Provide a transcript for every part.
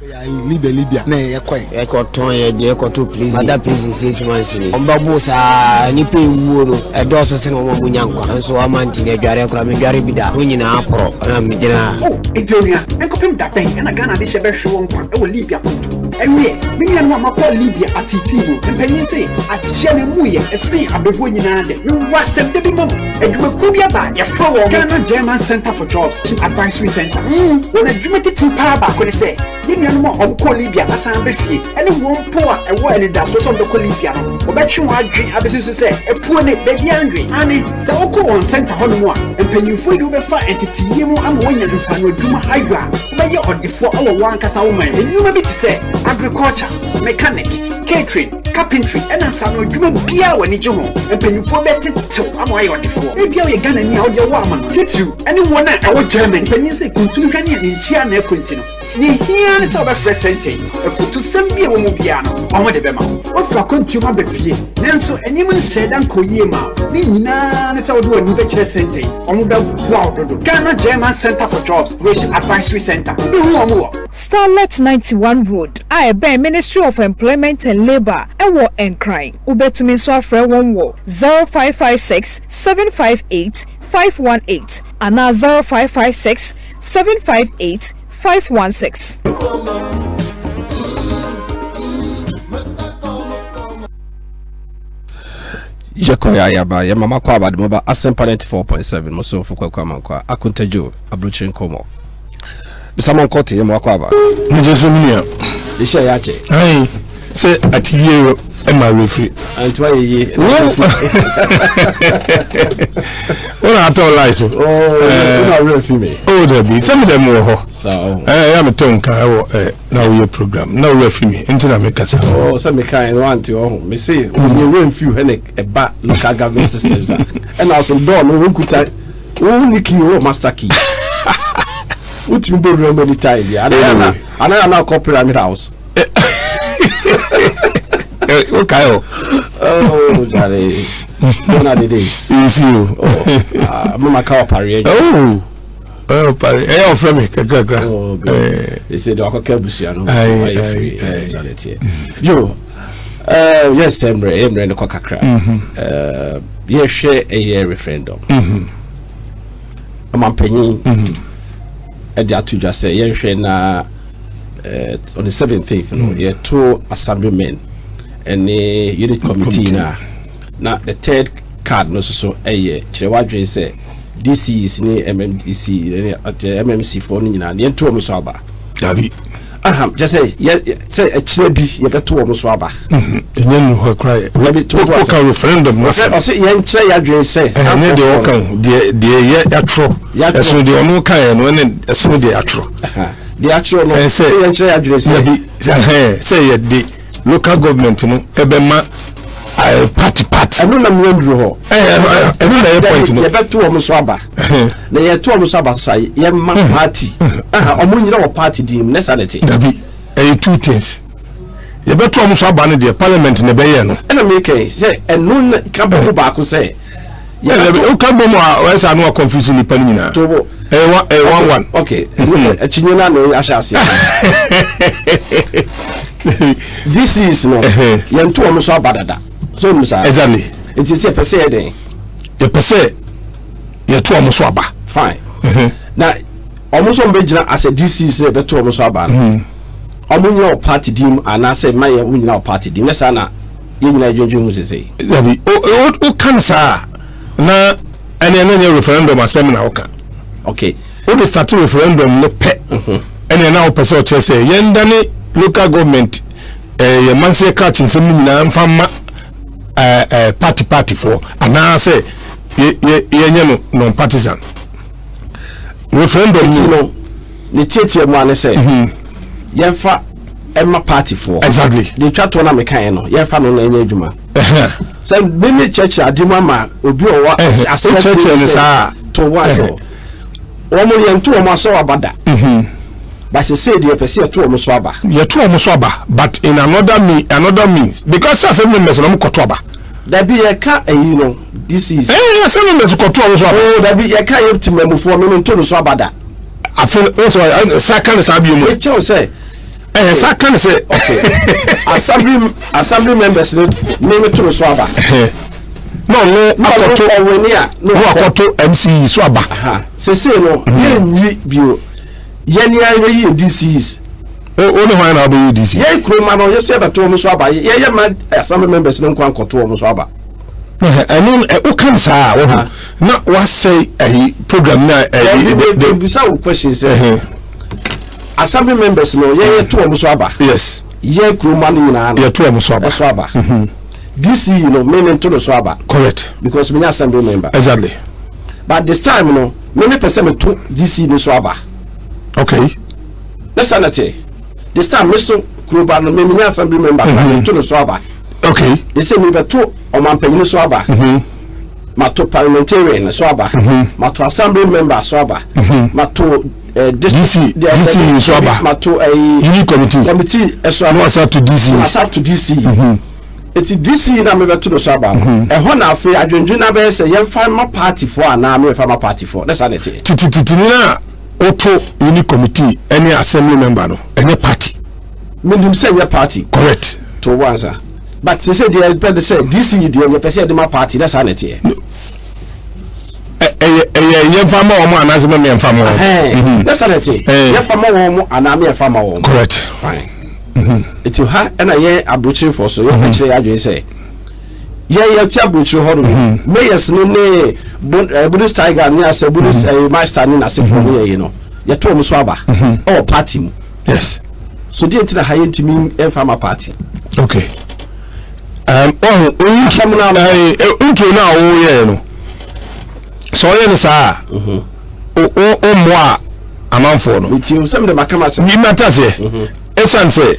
Libya Libya na yɛ kɔɛ. Yɛ kɔ tɔn yɛ deɛ kɔ to prison. Mada prison 6 months ni. Wɔn bɛ bo saa nipa ewuo no ɛdɔɔso sene wɔn a mo nya nkwa. Nso wɔn ama nti na adware koraa mi dware bi da. Mo nyinaa porɔ ɛna mi gyina ha. O, enti onua, nkɔpem da bɛn ɛna Ghana de hyɛ bɛhwe wɔn nkwa ɛwɔ Libya konto? Ɛwiɛ, me nuanom a makɔ Libya ateetee mu, mpanyin se akyea me mu yɛ ɛsen abɛbuo nyinaa dɛ. Mewɔ asɛm da bi ma mo. Adwumakuo bi aba a yɛfrɛ wɔn Ghana German Center for Jobs Advisory Center. Wɔn adwuma titiri paa baako ne sɛ yɛn nuanom a wɔkɔɔ Libya asan aba fie ɛne wɔn mpo a ɛwɔ anidasoɔ sɛ wɔbɛkɔ Libya no, wɔbɛtwe wɔn adwen abɛsi so sɛ ɛpuo ne baabi andwen. Ane, sɛ wokɔ wɔn center hɔnom a, mpanyimfoɔ yi de wobɛfa nteteyie mu ama woanya nsano adwuma ayɔ a wobɛyɛ ɔdefoɔ ɛwɔ wɔn ankasa wo man mu. Nnwuma bi te sɛ agriculture, mechanic, catering, carpentry ɛna nsano adwuma biara w'ani gye ho, mpanyimfoɔ bɛtetew ama woayɛ ɔdefoɔ. Ebia woyɛ Ghanani a wode ɛwɔ ama no titiriw ɛne wɔn a ɛwɔ Germany. Mpanyin sɛ kuntunu hwane a ne nkyia na ɛkɔ nti no, ne hia ne sɛ wɔbɛfrɛ center yi. Afutusɛm bi a ɛwɔ mu biara no, wɔn de bɛma wo. Wofi akwantuo mu aba fie nanso nneɛma nhyɛ da nkɔ yie ma wo, ne nyinaa ne sɛ wode w'ani bɛkyerɛ center yi, wɔn bɛboa wo dodo. Ghana German Center for Jobs Creation Advisory Center, wobɛhu wɔn wɔ Starlet 91 Road a ɛbɛn Ministry of Employment and Labour ɛwɔ Nkran. Wobɛtumi nso afrɛ wɔn wɔ 0556 758 518 anaa 0556 758 516. Yɛkɔ yɛ ayaba yɛ mama kɔ abade mɔba Asɛmpa 94.7 mo somfo Kwaku Amankwa Akontagyo aburokyire nkɔmmɔ bisa mo nkɔ te yɛ mo akɔ aba. Megye so me nua. Yɛhyɛ yɛ akyɛ. Ayi sɛ atiyie ɛma refiri. Antoa yɛ yie. Wọ́n na atɔ line so. Wọ́n na werɛ fi mi. O dabi sɛ mi dɛ mi wɔ hɔ. Ɛɛ yà mi tɛ nka ɛwɔ ɛ na woyɛ program na werɛ fi mi nti na mi kasa. Ɔ sɛ mi kan ɛna wante ɔho mi se wɔn werɛ nfi hɛ na ɛba local government systems a ɛna ɔso dɔɔ no wɔn kuta wɔn ni key wɔ master key. Wotumi bɔ wura mu anytime bi ana ana ana akɔ Pyramid House. Okay o. Oh, jare. Gone are the days. You see o. Oh, mama ka ɔpare. Oh. Oh, pare. Eh, ɔfrɛ me kakrakra. Oh, good. They say do akɔka abusua no. Aye, aye, aye. Yo. Yes, mmerɛ, mmerɛ no kɔ kakra. Yɛhwɛ ɛyɛ referendum. Ɔmampanyin ɛde ato dwa sɛ yɛnhwɛ na on the 17th no yɛto assemblymen ɛne unit committee na the third card no nso so ɛyɛ kyerɛ wadwene sɛ DCs ne MMDC ne MMC foɔ no nyinaa yɛnto wɔn so aba. Dabi. Aha, kyɛ sɛ yɛ sɛ ɛkyerɛ bi yɛbɛto wɔn so aba. Ɛnyɛ nu hɔ kora yɛ. Dabi to bo ɔka referendum no asɛm. Ɔsɛ yɛnkyerɛ yɛadwene sɛ. Ɛnyɛ deɛ ɔka ho, deɛ yɛ yɛatwerɛ. Ɛsono deɛ ɔno ka yɛ no ɛne ɛsono deɛ yɛatwerɛ. Deɛ yɛatwerɛ no sɛ yɛnkyerɛ yɛadwene sɛ. Dabi sɛ yɛde local government no ɛbɛma party party. Ɛno na mmea nduru hɔ. Ɛno na ɛyɛ point no. Yɛbɛto wɔn so aba. Na yɛto wɔn so aba so a yɛma party. Wɔn nyina wɔ party din mu ne sa ne te. Dabi, ɛyɛ two things. Yɛbɛto wɔn so aba no deɛ, parliament na ɛbɛyɛ no. Ɛna mi kɛn sɛ ɛno na ka bɔ ho baako sɛ. Yɛbɛto ka bɔ mu a ɛsɛ ano a confuse nipa no nyinaa. Tobo. Ɛyɛ one, ɛyɛ one one. Okay, akyinnye na na ahyɛ ase. DCs no yɛnto wɔn so aba dada so nim saa. Exactly. Nti sɛ yɛpɛ sɛ yɛ den. Yɛpɛ sɛ yɛto wɔn so aba. Fine. Na wɔn nso wɔn bɛgyina as a DCs na yɛbɛto wɔn so aba no. Wɔn nyina wɔ party din mu anaasɛ mma yɛn wɔn nyina wɔ party din mu ne saa na yɛn nyinaa dwendwen ho sese. Dabi, o o o kan saa na ɛne ɛne nyɛ referendum asɛm na ɔka. Okay. O de start referendum no pɛ. Ɛne na wopɛ sɛ ɔkyerɛ sɛ yɛn dane local government ɛɛ yɛn manseɛ krakye nsɛm no nyinaa nfa ma ɛɛ ɛɛ party party foɔ anaasɛ yɛ yɛ yɛnyɛ no non partisan referendum no. Ne tietie mu ane sɛ yɛnfa ɛma party foɔ. Exactly. De twa toɔ na meka yɛ no yɛnfa no na ɛnyɛ adwuma. Sɛ mímí kyerɛkyerɛ ade mu ama obi ɔwɔ asɛm kyerɛkyerɛ ne saa to wɔ asɛ wɔn yɛn to wɔn asɔ aba da. But sɛ deɛ yɛpɛ sɛ yɛto wɔn so aba. Yɛto wɔn so aba, but in another mean another means, because sɛ assembly members na wɔn kɔto aba. Dabi, yɛka ɛyi no, this is. Ɛɛ, assembly members kɔto wɔn so aba. Oo dabi, yɛka yɛ tìmɛmufoɔ mímí nto no so aba da. Afei n sɛ sa ka ne saa bio mu. Ekyɛw sɛ. Ɛyɛ saa ka ne sɛ. Okay, assembly members ne me to no so aba. Na ɔno akɔto ɔwɛni a na wakɔto MCE so aba. Sese no yɛn nyi bio, yɛn ni ayɛ yɛ DCs. O ne hwan na ɔbɛyɛ DC? Yɛn kuroma no yɛsɛ yɛbɛto wɔn so aba, yɛyɛ ma assembly members no nkwa nkɔto wɔn so aba. Ɛno woka no saa wɔ ho na wasɛe ayi program na ɛyi. Bisa wo question sɛ assembly members no yɛyɛ to wɔn so aba. Yes. Yɛ kuroma no nyinaa no. Yɛto wɔn so aba. Ɛso aba. DCE no me me nto no so aba. Correct. Because me nya assembly member. Exactly. But this time no me me pɛ sɛ me to DCE no so aba. Okay. Ne sa na te. This time me so kuroba no me me nya assembly member mm -hmm. me to no so aba. Okay. They say me bɛto ɔmanpanyin so aba. Mato parliamentarian so aba. Mato assembly member so aba. Mato district DC so aba. Mato unit committee. Committee so aba. No asa to DC. No asa to DC. Eti DC na mebɛto no so aba no. Ɛhɔ na afei adwendwen na bɛyɛ sɛ yɛmfa ma party foɔ anaa meyɛfa ma party foɔ. Ne saa na ɛteɛ. Titititi na woto unit committee ɛne assembly member no ɛnyɛ party. Menim sɛ ɛnyɛ party. Correct. To wo ansa. But sɛ sɛ deɛ pɛ de sɛ DC deɛ yɛpɛ sɛ yɛde ma party na saa na ɛteɛ. Ɛyɛ ɛyɛ yɛmfa ma wɔn anaasɛ mɛmɛ yɛmfa ma wɔn. Na saa na ɛteɛ. Yɛmfa ma wɔn anaa mɛ yɛmfa ma wɔn. Correct. Fine. Eti ha ɛna yɛ aburokyerefoɔ so yɛ kyerɛ yɛ adwene sɛ yɛ yɛ ti aburokyere hɔ nom mayors no ne Buddhist tiger ne asɛ Buddhist master ne n'asefoɔ ne yɛ yi no yɛto wɔn so aba ɛwɔ party mu. Yes. So deɛ nti na ha yɛntumi mfa ma party. Okay. Oh, asɛm no nturo no a woyɛɛ no sɛ ɔyɛ no saa a wommoa amanfoɔ no. Sɛ mede maka masɛm. Mate aseɛ. Ɛsiane sɛ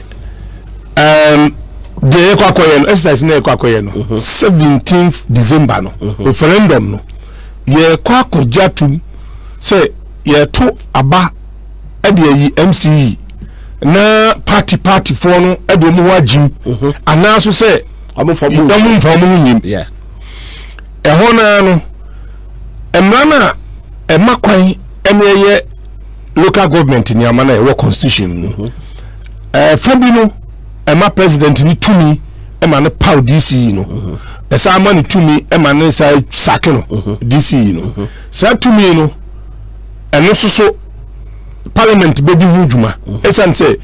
deɛ yɛkɔ akɔyɛ no, exercise no yɛkɔ akɔyɛ no 17th December no, referendum no yɛkɔ akɔgye atom sɛ yɛto aba ɛde ayi MCE na party party foɔ no ɛde wɔn ho agyim anaa so sɛ wɔn mfa wɔn ho nyim. Ɛhɔ naa no mmara no a ɛma kwan ɛne ɛyɛ local government nneɛma no a ɛwɔ constitution mu ɛfa bi no ɛma president ne tumi ɛma no paw DCE no, ɛsan ama ne tumi ɛma ne nsa sake no DCE no. Saa tumi no ɛno nso so parliament bɛdi ho dwuma, ɛsiane sɛ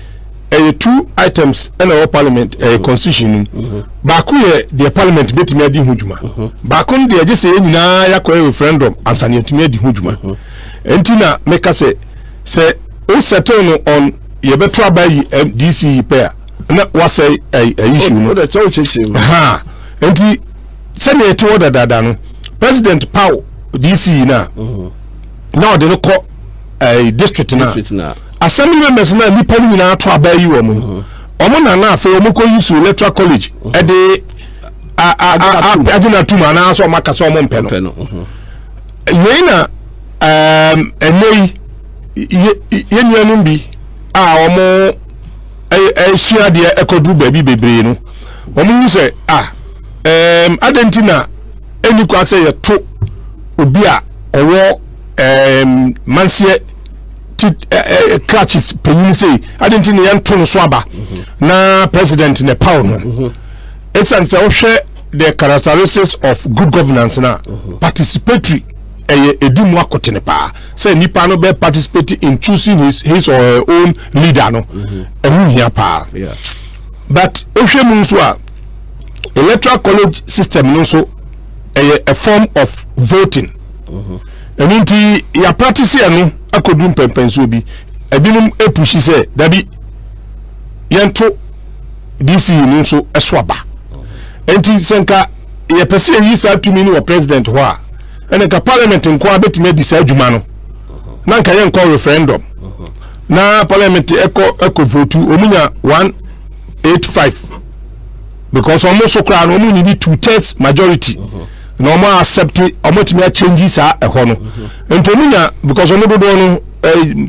ɛyɛ two items ɛna ɛwɔ parliament ɛyɛ constitution no mu. Baako yɛ deɛ parliament bɛtumi adi ho dwuma, baako no deɛ gye sɛ yɛn nyinaa yɛakɔyɛ referendum ansa na yɛtumi adi ho dwuma. Nti na meka sɛ sɛ o settle no on yɛbɛto aba yi DC yi pɛ a na wasɛe ɛyi issue no. Ha nti sɛdeɛ ɛte hɔ dadaada no, president paw DC yi na na ɔde no kɔ district na assembly members na nipa no nyinaa to aba yi wɔ mu, ɔmo na na afei ɔmo kɔ use electoral college ɛde agye na tum anaasɛ ɔmo aka sɛ ɔmo mpɛ no. Wei na ɛnɛ yi yɛ nuanom bi a ɔmo ɛsua adeɛ ɛkɔduru baabi bebree no, ɔmo hu sɛ adan nti na ɛni kwa sɛ yɛto obi a ɔwɔ manseɛ ti crutches panyin sei, adan nti na yɛnto no so aba na president na ɛpaw no? Ɛsiane sɛ wohwɛ the characteristics of good governance na participatory ɛyɛ edi mu akotene paa sɛ nipa no bɛ participate in choosing his or her own leader no, ɛho hia paa. But wohwɛ mu nso a, electoral college system no nso ɛyɛ a form of voting. Ɛno nti yɛa practice ɛno akɔduru mpɛmpɛnsoɔ bi, ebinom e push sɛ dabi, yɛnto DC no nso ɛso aba. Nti sɛ nka yɛpɛ sɛ yɛyi saa tumi no wɔ president hɔ a, ɛna nka parliament nko a bɛtumi adi saa adwuma no, na nka yɛnkɔ referendum na parliament ɛkɔ ɛkɔ vote, wɔn nya 185 because wɔn nso koraa no wɔn need 2/3 majority na wɔn accept, wɔn atumi a change saa ɛhɔ no. Nti wɔn nya, because wɔn dodoɔ no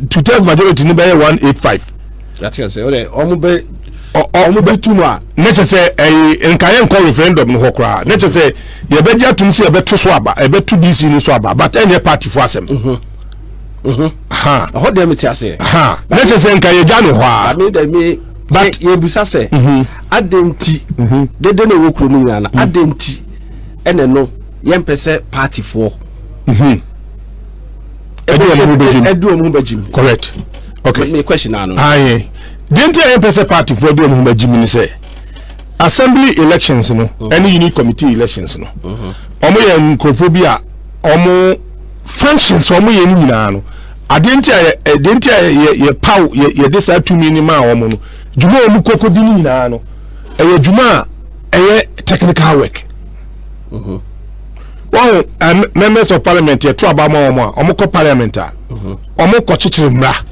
2/3 majority no bɛyɛ 185. Wɔn bɛ wɔn bɛ tum a. Ne kyɛ sɛ ɛyi nka yɛn nkɔ referendum no hɔ koraa, ne kyɛ sɛ yɛbɛgye atum sɛ yɛbɛto so aba, yɛbɛto DC no so aba, but ɛnyɛ party fo asɛm. Ɛhɔ deɛ mi ti aseɛ. Ne kyɛ sɛ nka yɛgya no hɔ a. Mi dɛ mi. But yɛbisa sɛ adɛn nti dede na ɛwɔ kurom nyinaa no, adɛn nti ɛna no yɛmpɛ sɛ partyfoɔ ɛde wɔn ho bɛgyim? Ɛde wɔn ho bɛgyim. Correct, okay. Me question ano. Aye, deɛ nti a yɛmpɛ sɛ partyfoɔ de wɔn ho bɛgyim ni sɛ assembly elections no ɛne unit committee elections no, wɔn yɛ nkurɔfoɔ bi a wɔn functions wɔn yɛ no nyinaa no, adeɛ nti a yɛ ɛdeɛ nti a yɛ yɛ paw yɛ yɛde saa tumi ni maa wɔn no, dwuma a wɔn kɔkɔ di no nyinaa no, ɛyɛ dwuma a ɛyɛ technical work. Wɔn members of parliament, yɛto aba ma wɔn a, wɔn kɔ parliament a, wɔn kɔ kyekyere mmara.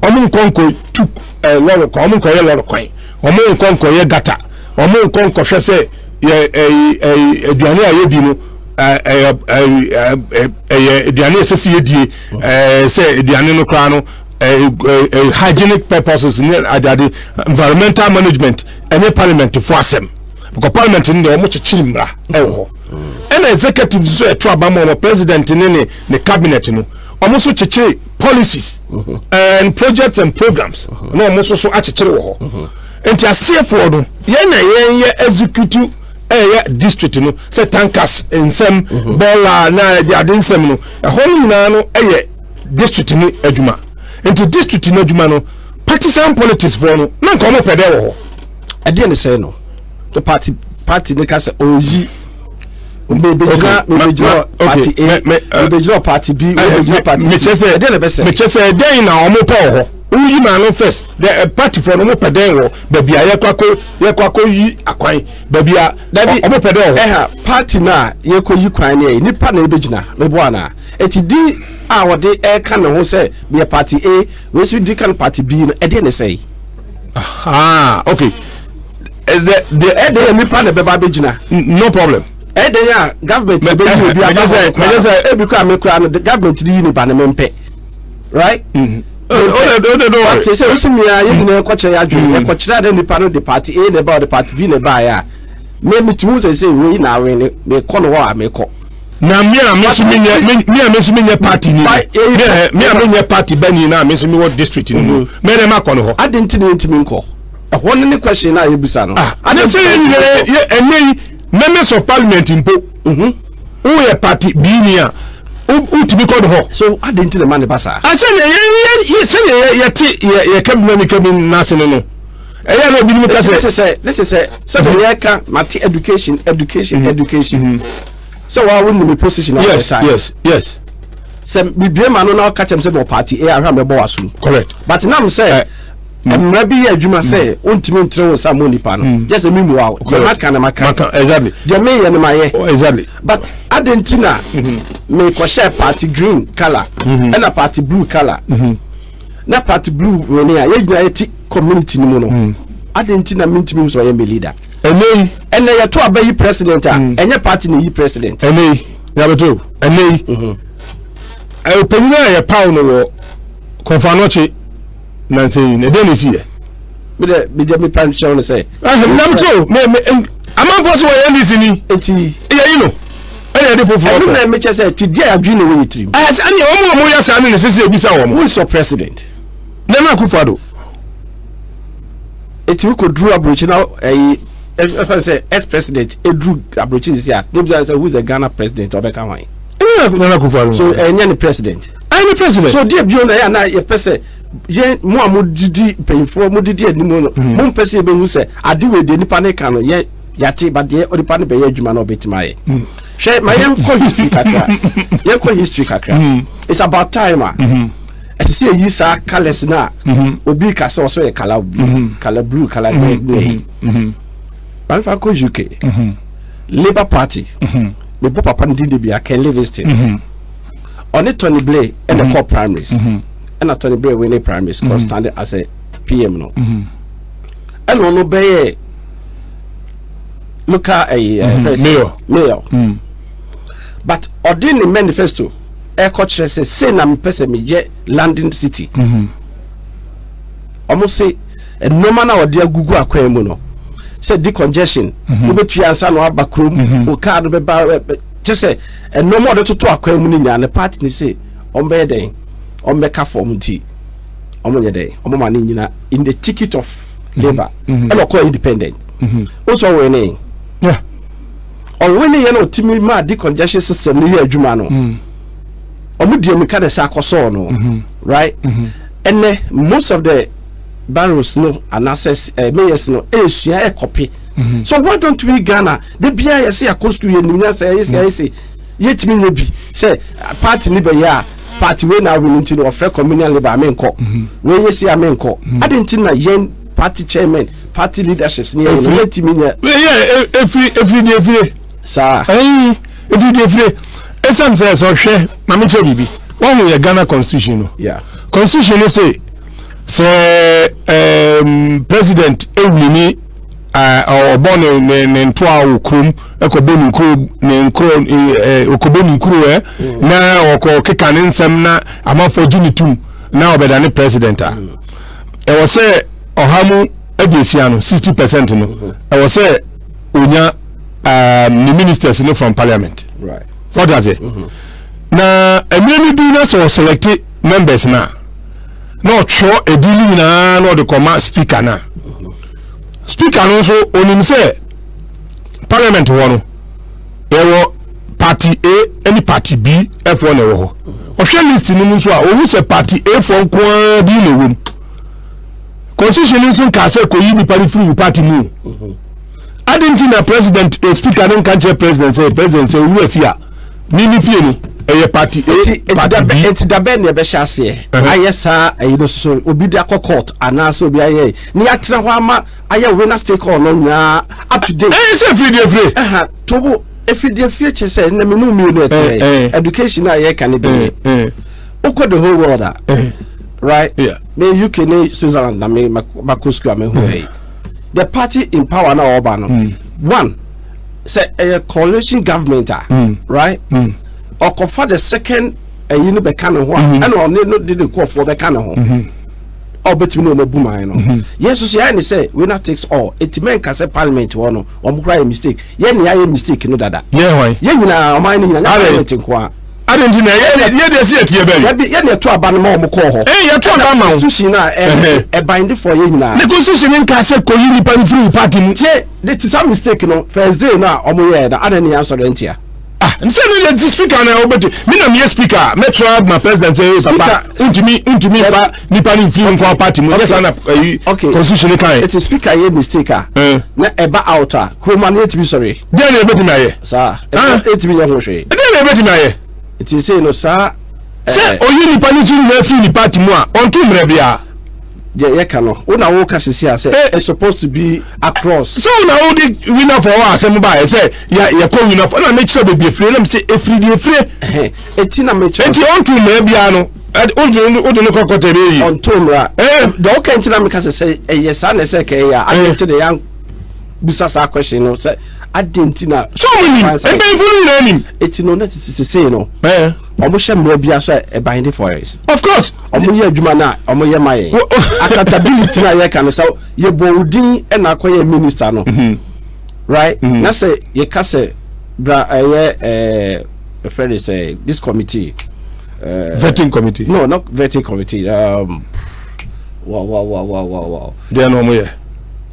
Wɔn nkɔ nkɔ tu lɔri kwan, wɔn nkɔ yɛ lɔri kwan, wɔn nkɔ nkɔ yɛ gutter, wɔn nkɔ nkɔhwɛ sɛ yɛ ɛyi ɛyi aduane a yɛdi no ɛyɛ ɛyɛ ɛyɛ aduane a ɛsɛ sɛ yɛdie, sɛ aduane no koraa no ɛɛ ɛɛ hygienic purposes ne adeade, environmental management. Ɛnyɛ parliament fo asɛm, because parliament no deɛ, wɔn kyekyere mmara ɛwɔ hɔ. Ɛna executive nso, ɛto aba ma wɔn president ne ne cabinet no, wɔn nso kyekyere policies and projects and programs na wɔn nso so akyekyere wɔ hɔ. Nti aseɛfoɔ no, yɛn na yɛn yɛ executive, ɛyɛ district no sɛ tankers nsɛm, bɔɔla na ɛde ade nsɛm no, ɛhɔ no nyinaa no ɛyɛ district no adwuma. Nti district no adwuma no, partisan politics foɔ no na nka wɔn pɛ dɛ wɔ hɔ. Ɛdeɛ ne sɛn no, the party ne ka sɛ ɔyi mebɛgyina mebɛgyina party A, mebɛgyina party B, mebɛgyina party C, ɛdeɛ na ɛbɛsɛ? Mekyɛ sɛ ɛdɛn na wɔn pɛ wɔ hɔ? Woyi maa no first, the party foɔ no, wɔn pɛ dɛn wɔ baabi a yɛkɔ akɔ yi akwan, baabi a Dabi. wɔn pɛ dɛn wɔ hɔ? Ɛha party no a yɛkɔ yi kwan no, yɛ nipa na ɛbɛgyina meboa anaa? Ɛti di a wɔde ɛka ne ho sɛ meyɛ party A, wei nso di ka no party B no, ɛdeɛ ne sɛe? Ah, okay, the Ɛdeɛ yɛ nipa na ɛbɛba abɛgyina. No problem. Ɛdeɛ a government bɛyi obi aba hɔ mɛgye sɛ ebi kora me kora no, government ni yi ne ba ne mempɛ, right? O de don't worry. But sɛ wosi mia yɛ nyinaa kɔkyerɛ yɛ adwene, yɛkɔkyerɛ ade nipa no de party A na ɛba, ɔde party B na ɛba yɛ a, me metumi sɛ wei na awe ne mekɔ no hɔ a mekɔ. Na mi a mi nso mi nyɛ mi a mi nso mi nyɛ party ni mi a mi nyɛ party bɛni na mi nso mi wɔ district ni mu, mɛ ne ma kɔ no hɔ. Adi nti na yɛntumi nkɔ ɛhɔ no ne question na yɛbusa no. Ah, ade sɛ yɛn nyinaa yɛ ɛnɛ yi members of parliament mpo, woyɛ party B ni a, wotumi kɔ no hɔ. So adi nti na ma ne ba saa? Ah, sɛdeɛ yɛ yɛ sɛdeɛ yɛ yɛte yɛ yɛ kɛbi na kɛbi n'ase no, ɛyɛ na ebinom ka sɛ. Ne te sɛ sɛdeɛ yɛka mate education, education, education, sɛ waa wo nim position at the time. Sɛ bibie ma no na ɔka kyɛm sɛ bɔ party A ahwɛ a, mɛbɔ w'asom. But nam sɛ mmara bi yɛ adwuma sɛ wontumi ntere wo nsa mmɔ nipa no, gye sɛ memu a deɛ maka no maka. Deɛ meyɛ no mayɛ. But adɛn nti na mekɔhyɛ party green colour ɛna party blue colour na party blue wene a yɛgyina yɛte community no mu no, adɛn nti na mentumi hu sɛ ɔyɛ me leader? Ɛnɛ yi. Ɛnɛ yɛto aba yi president a, ɛnyɛ party na yi president. Ɛnɛ yi yabato, ɛnɛ yi ɛyɛ panyin a yɛpaw no wɔ Kɔmfo Anɔkye nansa yi na ɛdɛn na esi yɛ? Mi dɛ mi pa nkyɛn no sɛ. Ɛhɛn, nam to me amanfoɔ so wɔyɛ NDC ni. Eti. Yɛyi no ɛna yɛde foforɔ kɔ. Ɛnu na ɛmi kyɛ sɛ ti di a yadwi na ɛwɔ yɛ tirim. Ɛsɛ ɛni wɔn a wɔn yɛ saa ne ne sisi ebisa wɔn. Who is your president? Nana Akufo-Addo. Eti wokɔ duru aburokyi na ɛyi ɛfɛ sɛ ex president eduru aburokyi sisi a, ne bisa sɛ who is the Ghana president, ɔbɛka hwan? Ɛna Nana Akufo-Addo. So ɛnyɛ ne president? Ɛyɛ ne president. So deɛ bio na yɛ ana yɛpɛ sɛ yɛn mo a mo didi mpanyinfoɔ mo didi anim no, mo mpɛ sɛ yɛbɛhu sɛ ade wei deɛ nipa ne ka no yɛ yate ba deɛ nipa no bɛyɛ adwuma na ɔbɛtumi ayɛ. Hwɛ, ma yɛn kɔ history kakra, yɛn kɔ history kakra. It's about time a ɛsɛ sɛ yɛyi saa colours na obi ka sɛ ɔsɔ yɛ colour blue, colour blue, colour red ne yi. Mamefa kɔ UK, Labour Party, mebɔ papa no din de bia, Ken Livingstone, ɔne Tony Blair ɛna kɔ primaries, ɛna Tony Blair win ne primaries kɔ standing as a PM no, ɛna ɔno bɛyɛ local ɛyi ɛɛ mayor. Mayor. But ɔde ne manifesto ɛkɔ kyerɛ sɛ sei na mepɛ sɛ meyɛ London city. Ɔmo se nneɛma no a ɔde agugu akwan mu no sɛ decongestion, wobɛtua ansa na waba kurom, wo car no bɛba, kyɛ sɛ nneɛma a ɔde toto akwan mu no nyinaa, ne party ne se ɔmbɛyɛ dɛn, ɔmbɛka fam nti. Ɔmo nyɛ dɛ ɔmo ma ne nyina in the ticket of labour, ɛna ɔkɔ independent o sɛ ɔwɔ ne ɔwɔ ne yɛ na ɔtumi maa decongestion system ne yɛ adwuma no. Ɔmo di emika de sɛ akɔsɔɔ no, right? Ɛnɛ most of the boroughs no anaasɛ mayors no esua ɛkɔpe. So why don't we, Ghana de bia yɛ sɛ yɛakɔ school, yɛ nim nyansa, yɛ sɛ yɛ sɛ yɛtumi nyɛ bi sɛ party ni bɛyɛ a, party wei na awo no nti no ɔfrɛ communal labour ame nkɔ wei yɛ si ame nkɔ adi. Nti na yɛn party chairman, party leaderships ni yɛn no yɛtumi nyɛ. Yɛ efiri di efiri. Saa. Ɛyi efiri di efiri esan sɛ ɔhwɛ maame kyerɛ biribi wɔn ho yɛ Ghana constitution no. Constitution no sɛ president ewuli ni ɔbɔ ne ntoa wɔ kurom, ɛkɔbɔ ne nkuro ne nkuro ɛɛ ɔkɔbɔ ne nkuro na ɔkɔ keka ne nsɛm na amanfoɔ gye ne tum na ɔbɛda ne president a, ɛwɔ sɛ 60% no, 60% no, ɛwɔ sɛ onya ne ministers no from parliament. Sɔɔte ase na mmerɛ no du na sɛ ɔselect members na ɔtwerɛ edin no nyinaa na ɔde kɔma speaker, na speaker no nso onim sɛ parliament hɔ no yɛwɔ party A ne party B ɛfoɔ na ɛwɔ hɔ. Ɔhwɛ list no mu nso a, ohun sɛ party A foɔ nko ara bi na ɛwɔ mu. Constitution no nso nka sɛ kɔyi nipa no firi wo party mu o. Adi nti na president speaker no nka nkyerɛ president sɛ, president, sɛ owura fi a ne fie no ɛyɛ party A, party B. Eti dabɛn na ɛbɛhyɛ aseɛ ayɛ saa ɛyi no so obi de akɔ court anaasɛ obi ayɛ ne yɛatena hɔ ama ayɛ winner take all no nyinaa up to date? Ɛyɛ sɛ efiri deɛ efiri. Ɛha tobo efiri deɛ fie kyɛ sɛ ɛnna minnu mmienu ɛkyerɛ education a yɛka ne bi wokɔ the whole world a, right? Me UK ne Switzerland na me makɔ school a mehu yɛ the party in power na ɔba no one sɛ ɛyɛ coalition government a, right, ɔkɔfa the second ɛyi no bɛka ne ho a, ɛna ɔne no de ne kɔɔfoɔ bɛka ne ho a, ɔbɛtumi ne wɔn abu man no. Yɛn nso so yɛayɛ ne sɛ winner takes all. Eti mɛnka sɛ parliament hɔ no wɔn kora yɛ mistake. Yɛn ne yɛayɛ mistake no dada. Yɛn hwan? Yɛn nyinaa, ɔman no nyinaa, nyɛ parliament nko a. Adi nti na yɛ deɛ si yɛ tie bɛyi. Yɛbi yɛn na ɛto aba no ma wɔn kɔɔ hɔ. Ee, yɛto aba ma wo. Constitution na ɛban de fɔ yɛn nyinaa. Ne constitution nka sɛ kɔyi nipa no firi wo party mu. Tie de ti saa mistake no first day no a wɔn yɛɛ no, adan ne yɛn asɔre ntia? Ah, nsɛ ne yɛ ti speaker na ɔbɛtu mi na mi yɛ speaker mɛtura ma president sɛ, papa, ntumi nfa nipa no nfiri nkɔ party mu. Yɛ saa na ɛyi constitution kan. Eti speaker yɛ mistake a na ɛba out a, kuroma no yɛtumi sɔre? Deɛ na ebɛtumi ayɛ. Saa ɛtumi nyɛ ho hwee. Deɛ na ebɛtumi ayɛ. Eti sei no saa. Sɛ oyi nipa no ti nyinaa firi ne party mu a, ɔnto mmerɛ biara. Deɛ yɛka no, wo na woka sisi a sɛ it's supposed to be across. Sɛ wo na wode winner for all asɛm ba yɛ sɛ yɛ yɛkɔ winner for, ɛna mekyerɛ baabi efire nam sɛ efiri deɛ efire. Eti na mekyerɛ. Eti ɔnto mmerɛ biara no, wode no kɔ kɔtɛ bɛ yi. Ɔnto mmerɛ. Deɛ ɔka nti na meka sɛ ɛyɛ saa na ɛsɛ kɛyɛ a adi nti na yɛn bisa saa question no sɛ adi nti na. So ɔmo nim, mpanyinfo no nyinaa nim. Eti no na tete sese no, ɔmo hyɛ mmerɛ bi so a ɛban for us. Of course. Ɔmo yɛ adwuma na ɔmo yɛ ma yɛn accountability na yɛka no sɛ yɛbɔ wo din ɛna akɔyɛ minister no, right? Na sɛ yɛka sɛ bra ɛyɛ ɛfrɛ de sɛ this committee, vetting committee. No, not vetting committee. Wow. Deɛ na ɔmo yɛ.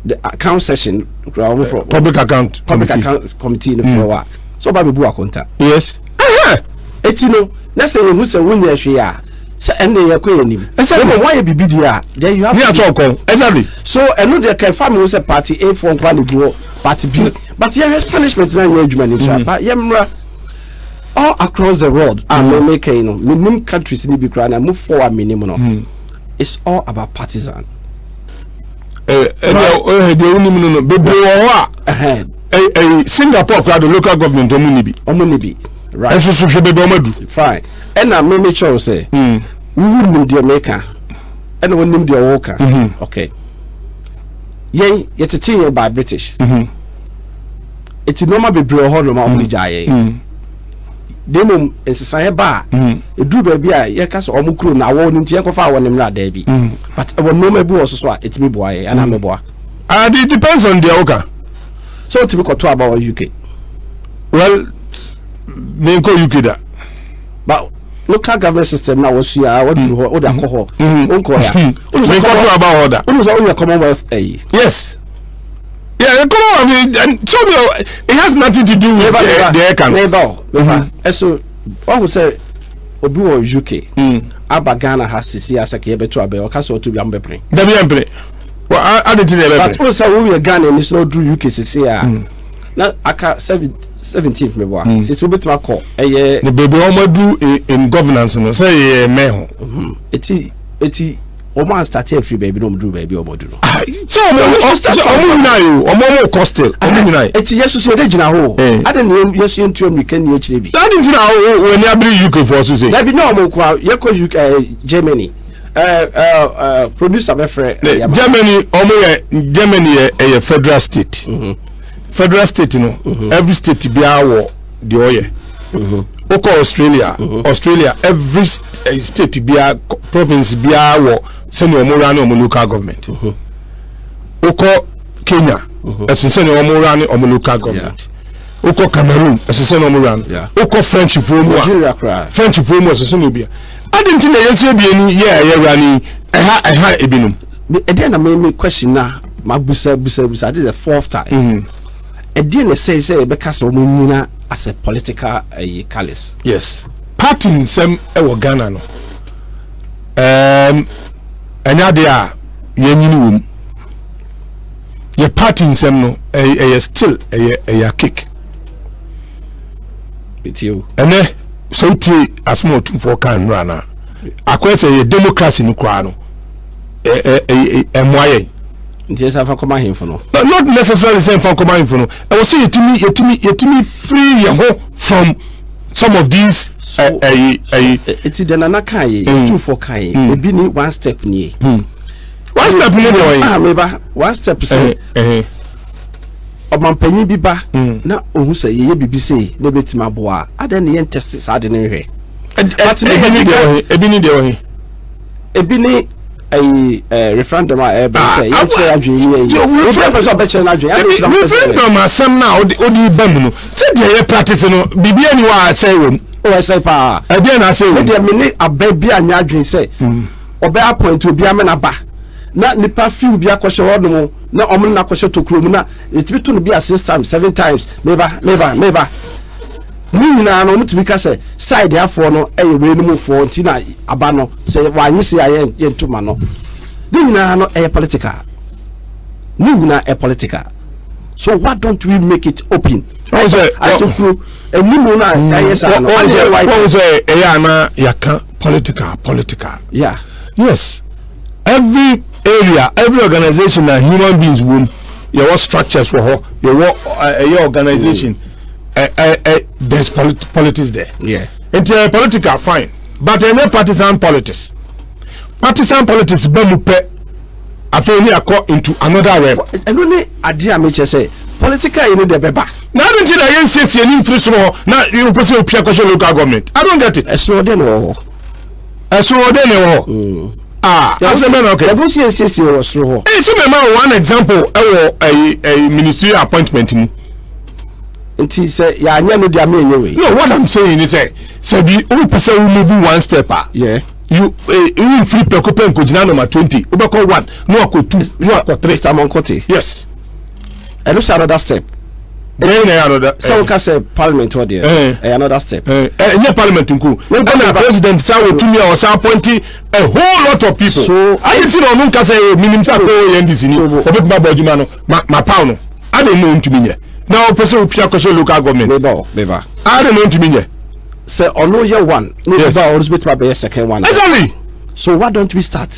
The account session. Public account. Public account committee no frɛ wa so ɔba bɛ bu akonta. Eti no na sɛ yehu sɛ wonyɛ hwee a, sɛ ɛnna yɛ kɔ yɛ nim. Exactly. Ɛmɛ wɔayɛ bibi deɛ a, then you have to. Ní atɔ kɔn, exactly. So ɛno deɛ kɛnfa mi sɛ party A foɔ nkwa ne gu hɔ, party B, but yɛ hwɛ punishment na nyɛ adwuma ne nkyɛn ba yɛ mmra all across the world a mɛ mɛ kɛn no mɛ nim countries ni bi koraa na mo fɔ a mɛ nim no, it's all about partisan. Ɛ ɛ deɛ wonim no bebree wɔ hɔ a, ɛ Singapore koraa de, local government ɔmo ni bi. Ɔmo ni bi, right. Ɛnso so hwɛ baabi ɔmo adu. Fine, ɛna mɛ kyerɛw sɛ wuwu nim deɛ mɛka ɛna wɔnim deɛ wɔka. Okay, yɛn yɛtete yɛn by British, eti nneɛma bebree wɔ hɔ nom a wɔn de gya yɛn de mmom nsesaeɛ ba a eduru baabi a yɛka sɛ ɔmo kuro na awɔ ne nti yɛnkɔfa awɔ ne mmra daabi, but ɛwɔ nneɛma bi wɔ so so a etumi boa yɛn anaa mɛboa. Ah, it depends on deɛ woka. Sɛ wotumi kɔtɔ aba wɔ UK? Well, menkɔ UK da. But Local government system na wɔsua a wɔduru hɔ wode akɔ hɔ wonkɔ ya. Menkɔto aba hɔ da. Wonu sɛ woyɛ Commonwealth ayi. Yes. Yeah, the Commonwealth and tell me it has nothing to do with the the ɛka no. Meba o, meba. Ɛso wahu sɛ obi wɔ UK aba Ghana ha sisi asɛ ka yɛbɛto abɛ ɔka sɛ ɔto bi a mobɛpene. Dabi yɛmpene. Ade ti na yɛbɛpene. But wo sɛ woyɛ Ghana ni so na woduru UK sisi a na aka 17th meboa sisi wobɛtumi akɔ ɛyɛ. Ne baabi a wɔn aduru in governance no sɛ yɛ mɛn ho. Eti eti wɔn a start afiri baabi na wɔn duru baabi a wɔn aduru no. Sɛ wɔn sɛ wɔn nyinaa yi o wɔn wɔn kɔ still wɔn nyinaa yi. Eti yɛ soso yɛde gyina hɔ o adi na yɛ so yɛn tu mirika ni akyire bi. Adi nti na wɔn ani abiri UK fo so se. Dabi na wɔn kɔ a yɛkɔ UK Germany producer bɛfrɛ. Germany wɔn yɛ Germany yɛ ɛyɛ federal state. Federal state no every state biara wɔ deɛ ɔyɛ. Wokɔ Australia, Australia every state biara, province biara wɔ sɛnea wɔn run wɔn local government. Wokɔ Kenya, ɛso sɛnea wɔn run wɔn local government. Wokɔ Cameroon, ɛso sɛnea wɔn run. Wokɔ French foɔ mu a, French foɔ mu ɛso sɛnea obi a. Adi nti na yɛn nso ebien yɛ a yɛ run yi ɛha ɛha ebinom. Ɛdeɛ na me question na ma busa busa busa this is the fourth time. Ɛdeɛ na ɛsɛ sɛ yɛbɛka sɛ wɔn nyina as a political ɛyi colours. Yes, party nsɛm ɛwɔ Ghana no ɛnyɛ adeɛ a yɛnyini wɔ mu. Yɛ party nsɛm no ɛyɛ still ɛyɛ ɛyɛ cake. Ɛnɛ sɛ wotie asɛm a Otumfoɔ kan nnora no a, akɔyɛ sɛ yɛ democracy no koraa no ɛmmoa yɛn. Nti ɛsɛ afa kɔma ahemfo no. Not necessarily sɛ nfa kɔma ahemfo no. Ɛwɔ sɛ yɛtumi yɛtumi yɛtumi free yɛn ho from some of these ɛyi ɛyi. Eti deɛ Nana kan yi, Otumfoɔ kan yi, ebi ni one step nie. One step ni deɛ ɔyɛ. Ah meba one step sɛ. Ɔmampanyin bi ba na ohun sɛ yɛyɛ biribi sei na ebetumi aboa a, adɛn na yɛn test saa de no nhwɛ? Ebi ni deɛ ɔhe, ebi ni deɛ ɔhe. Ebi ni ɛyi ɛɛ referendum a ɛbɛn sɛ yɛn kyerɛ adwene ni ɛyi. Obi a pɛ sɛ ɔbɛkyerɛ n'adwene. Referendum asɛm na ɔde ɔde ba mu no, sɛ deɛ yɛ practice no, biribi ani wɔ a ɛsɛ wɔ mu. O ɛsɛ paa. Ɛdeɛ na asɛ wɔ mu. Ne deɛ me ne abɛn bi a nyɛ adwene sɛ ɔbɛ appoint obi amena ba na nipa fiw bi akɔhyɛ hɔ nom na wɔn ne no akɔhyɛ tokuro mu na yɛtumi to no bi a six times, seven times, meba meba meba ne nyinaa no wɔtumi ka sɛ side afoɔ no yɛ wei no mu foɔ nti na aba no sɛ wɔanye se a yɛnto ma no. Ne nyinaa no ɛyɛ political, ne nyinaa ɛyɛ political. So why don't we make it open? Asɛ kuro animu no a ɛyɛ saa no wɔn sɛ ɛyɛ ana yɛaka political political. Yeah. Yes, every area, every organization na human beings wɔ mu, yɛwɔ structures wɔ hɔ, yɛwɔ ɛyɛ organization, ɛ ɛ ɛ there's politics there. Nti ɛyɛ political, fine, but ɛnyɛ partisan politics. Partisan politics bɛ mu pɛ, afei ne akɔ into another realm. Ɛno ne adeɛ a mekyɛ sɛ political yi no deɛ bɛba. Na adi nti na yɛn nsiesie ne mfiri soro hɔ na wopɛ sɛ opia kɔhyɛ local government. I don't get it. Ɛsoro ɔde na ɛwɔ hɔ. Ɛsoro ɔde na ɛwɔ hɔ. Ah, asɛm bɛ na ɔkɛ. Yɛbɔ si esiesie wɔ soro hɔ. Ɛyɛ sɛ mɛma one example ɛwɔ ɛyi ɛyi ministerial appointment mu. Nti sɛ yɛanyɛ no deɛ ama ɛnyɛ wei. No, what I'm saying is sɛ sɛ bi o pɛ sɛ o move one step a. Yeah. You eh you nfiri pɛko pɛ nkogyina number 20, wobɛkɔ one na wakɔ two na wakɔ three. Mr. Monkote. Yes. Ɛno sɛ another step. Ɛyɛ na ɛyɛ another. Sɛ woka sɛ parliament hɔ deɛ ɛyɛ another step. Ɛnyɛ parliament nko. Ɛna president sa wɔ tumi a ɔsa appoint a whole lot of people. So adi ti na ɔno nka sɛ minim sɛ akɔ yɛ NDC ni ɔbɛtumi abɔ adwuma no ma ma paw no adi na ɔntumi nyɛ na ɔpɛ sɛ opia kɔhyɛ local government. Meba o meba. Adi na ɔntumi nyɛ. Sɛ ɔno yɛ one na obi ba ɔno nso bɛtumi abɛyɛ second one. Exactly. So why don't we start?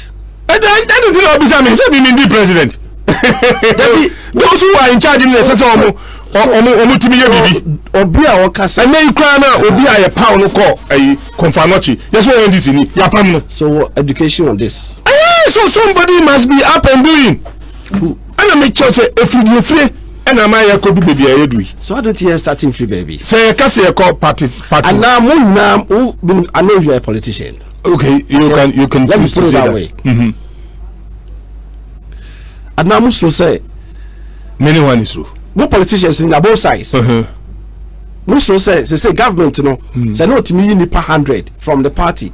Ɛdi ɛdi ti na ɔbisa mi sɛ mi mi di president. Dabi. Those who are in charge ni ɛsɛ sɛ ɔmo ɔmo ɔmo tumi yɛ bibi. Obi a ɔka sɛ. Ɛnɛ yi koraa na obi a yɛ paw no kɔ ɛyi Komfo Anokye yɛ sɛ ɔyɛ NDC ni yapam no. So education on this. Ɛɛ so somebody must be up and doing. Ɛna mi kyerɛ sɛ efiri di efire ɛna ama yɛ kɔ du beebi a yɛ du yi. So why don't you start in free baabi? Sɛ yɛ ka sɛ yɛ kɔ parties parties. Anaa mo nyinaa wo I know you are a politician. Okay, you can Let me choose to put it say that that. way. Anaa mo soro sɛ. Many one is true. Mo politicians ni na both sides. Mo soro sɛ sese government no sɛ na otumi yi nipa 100 from the party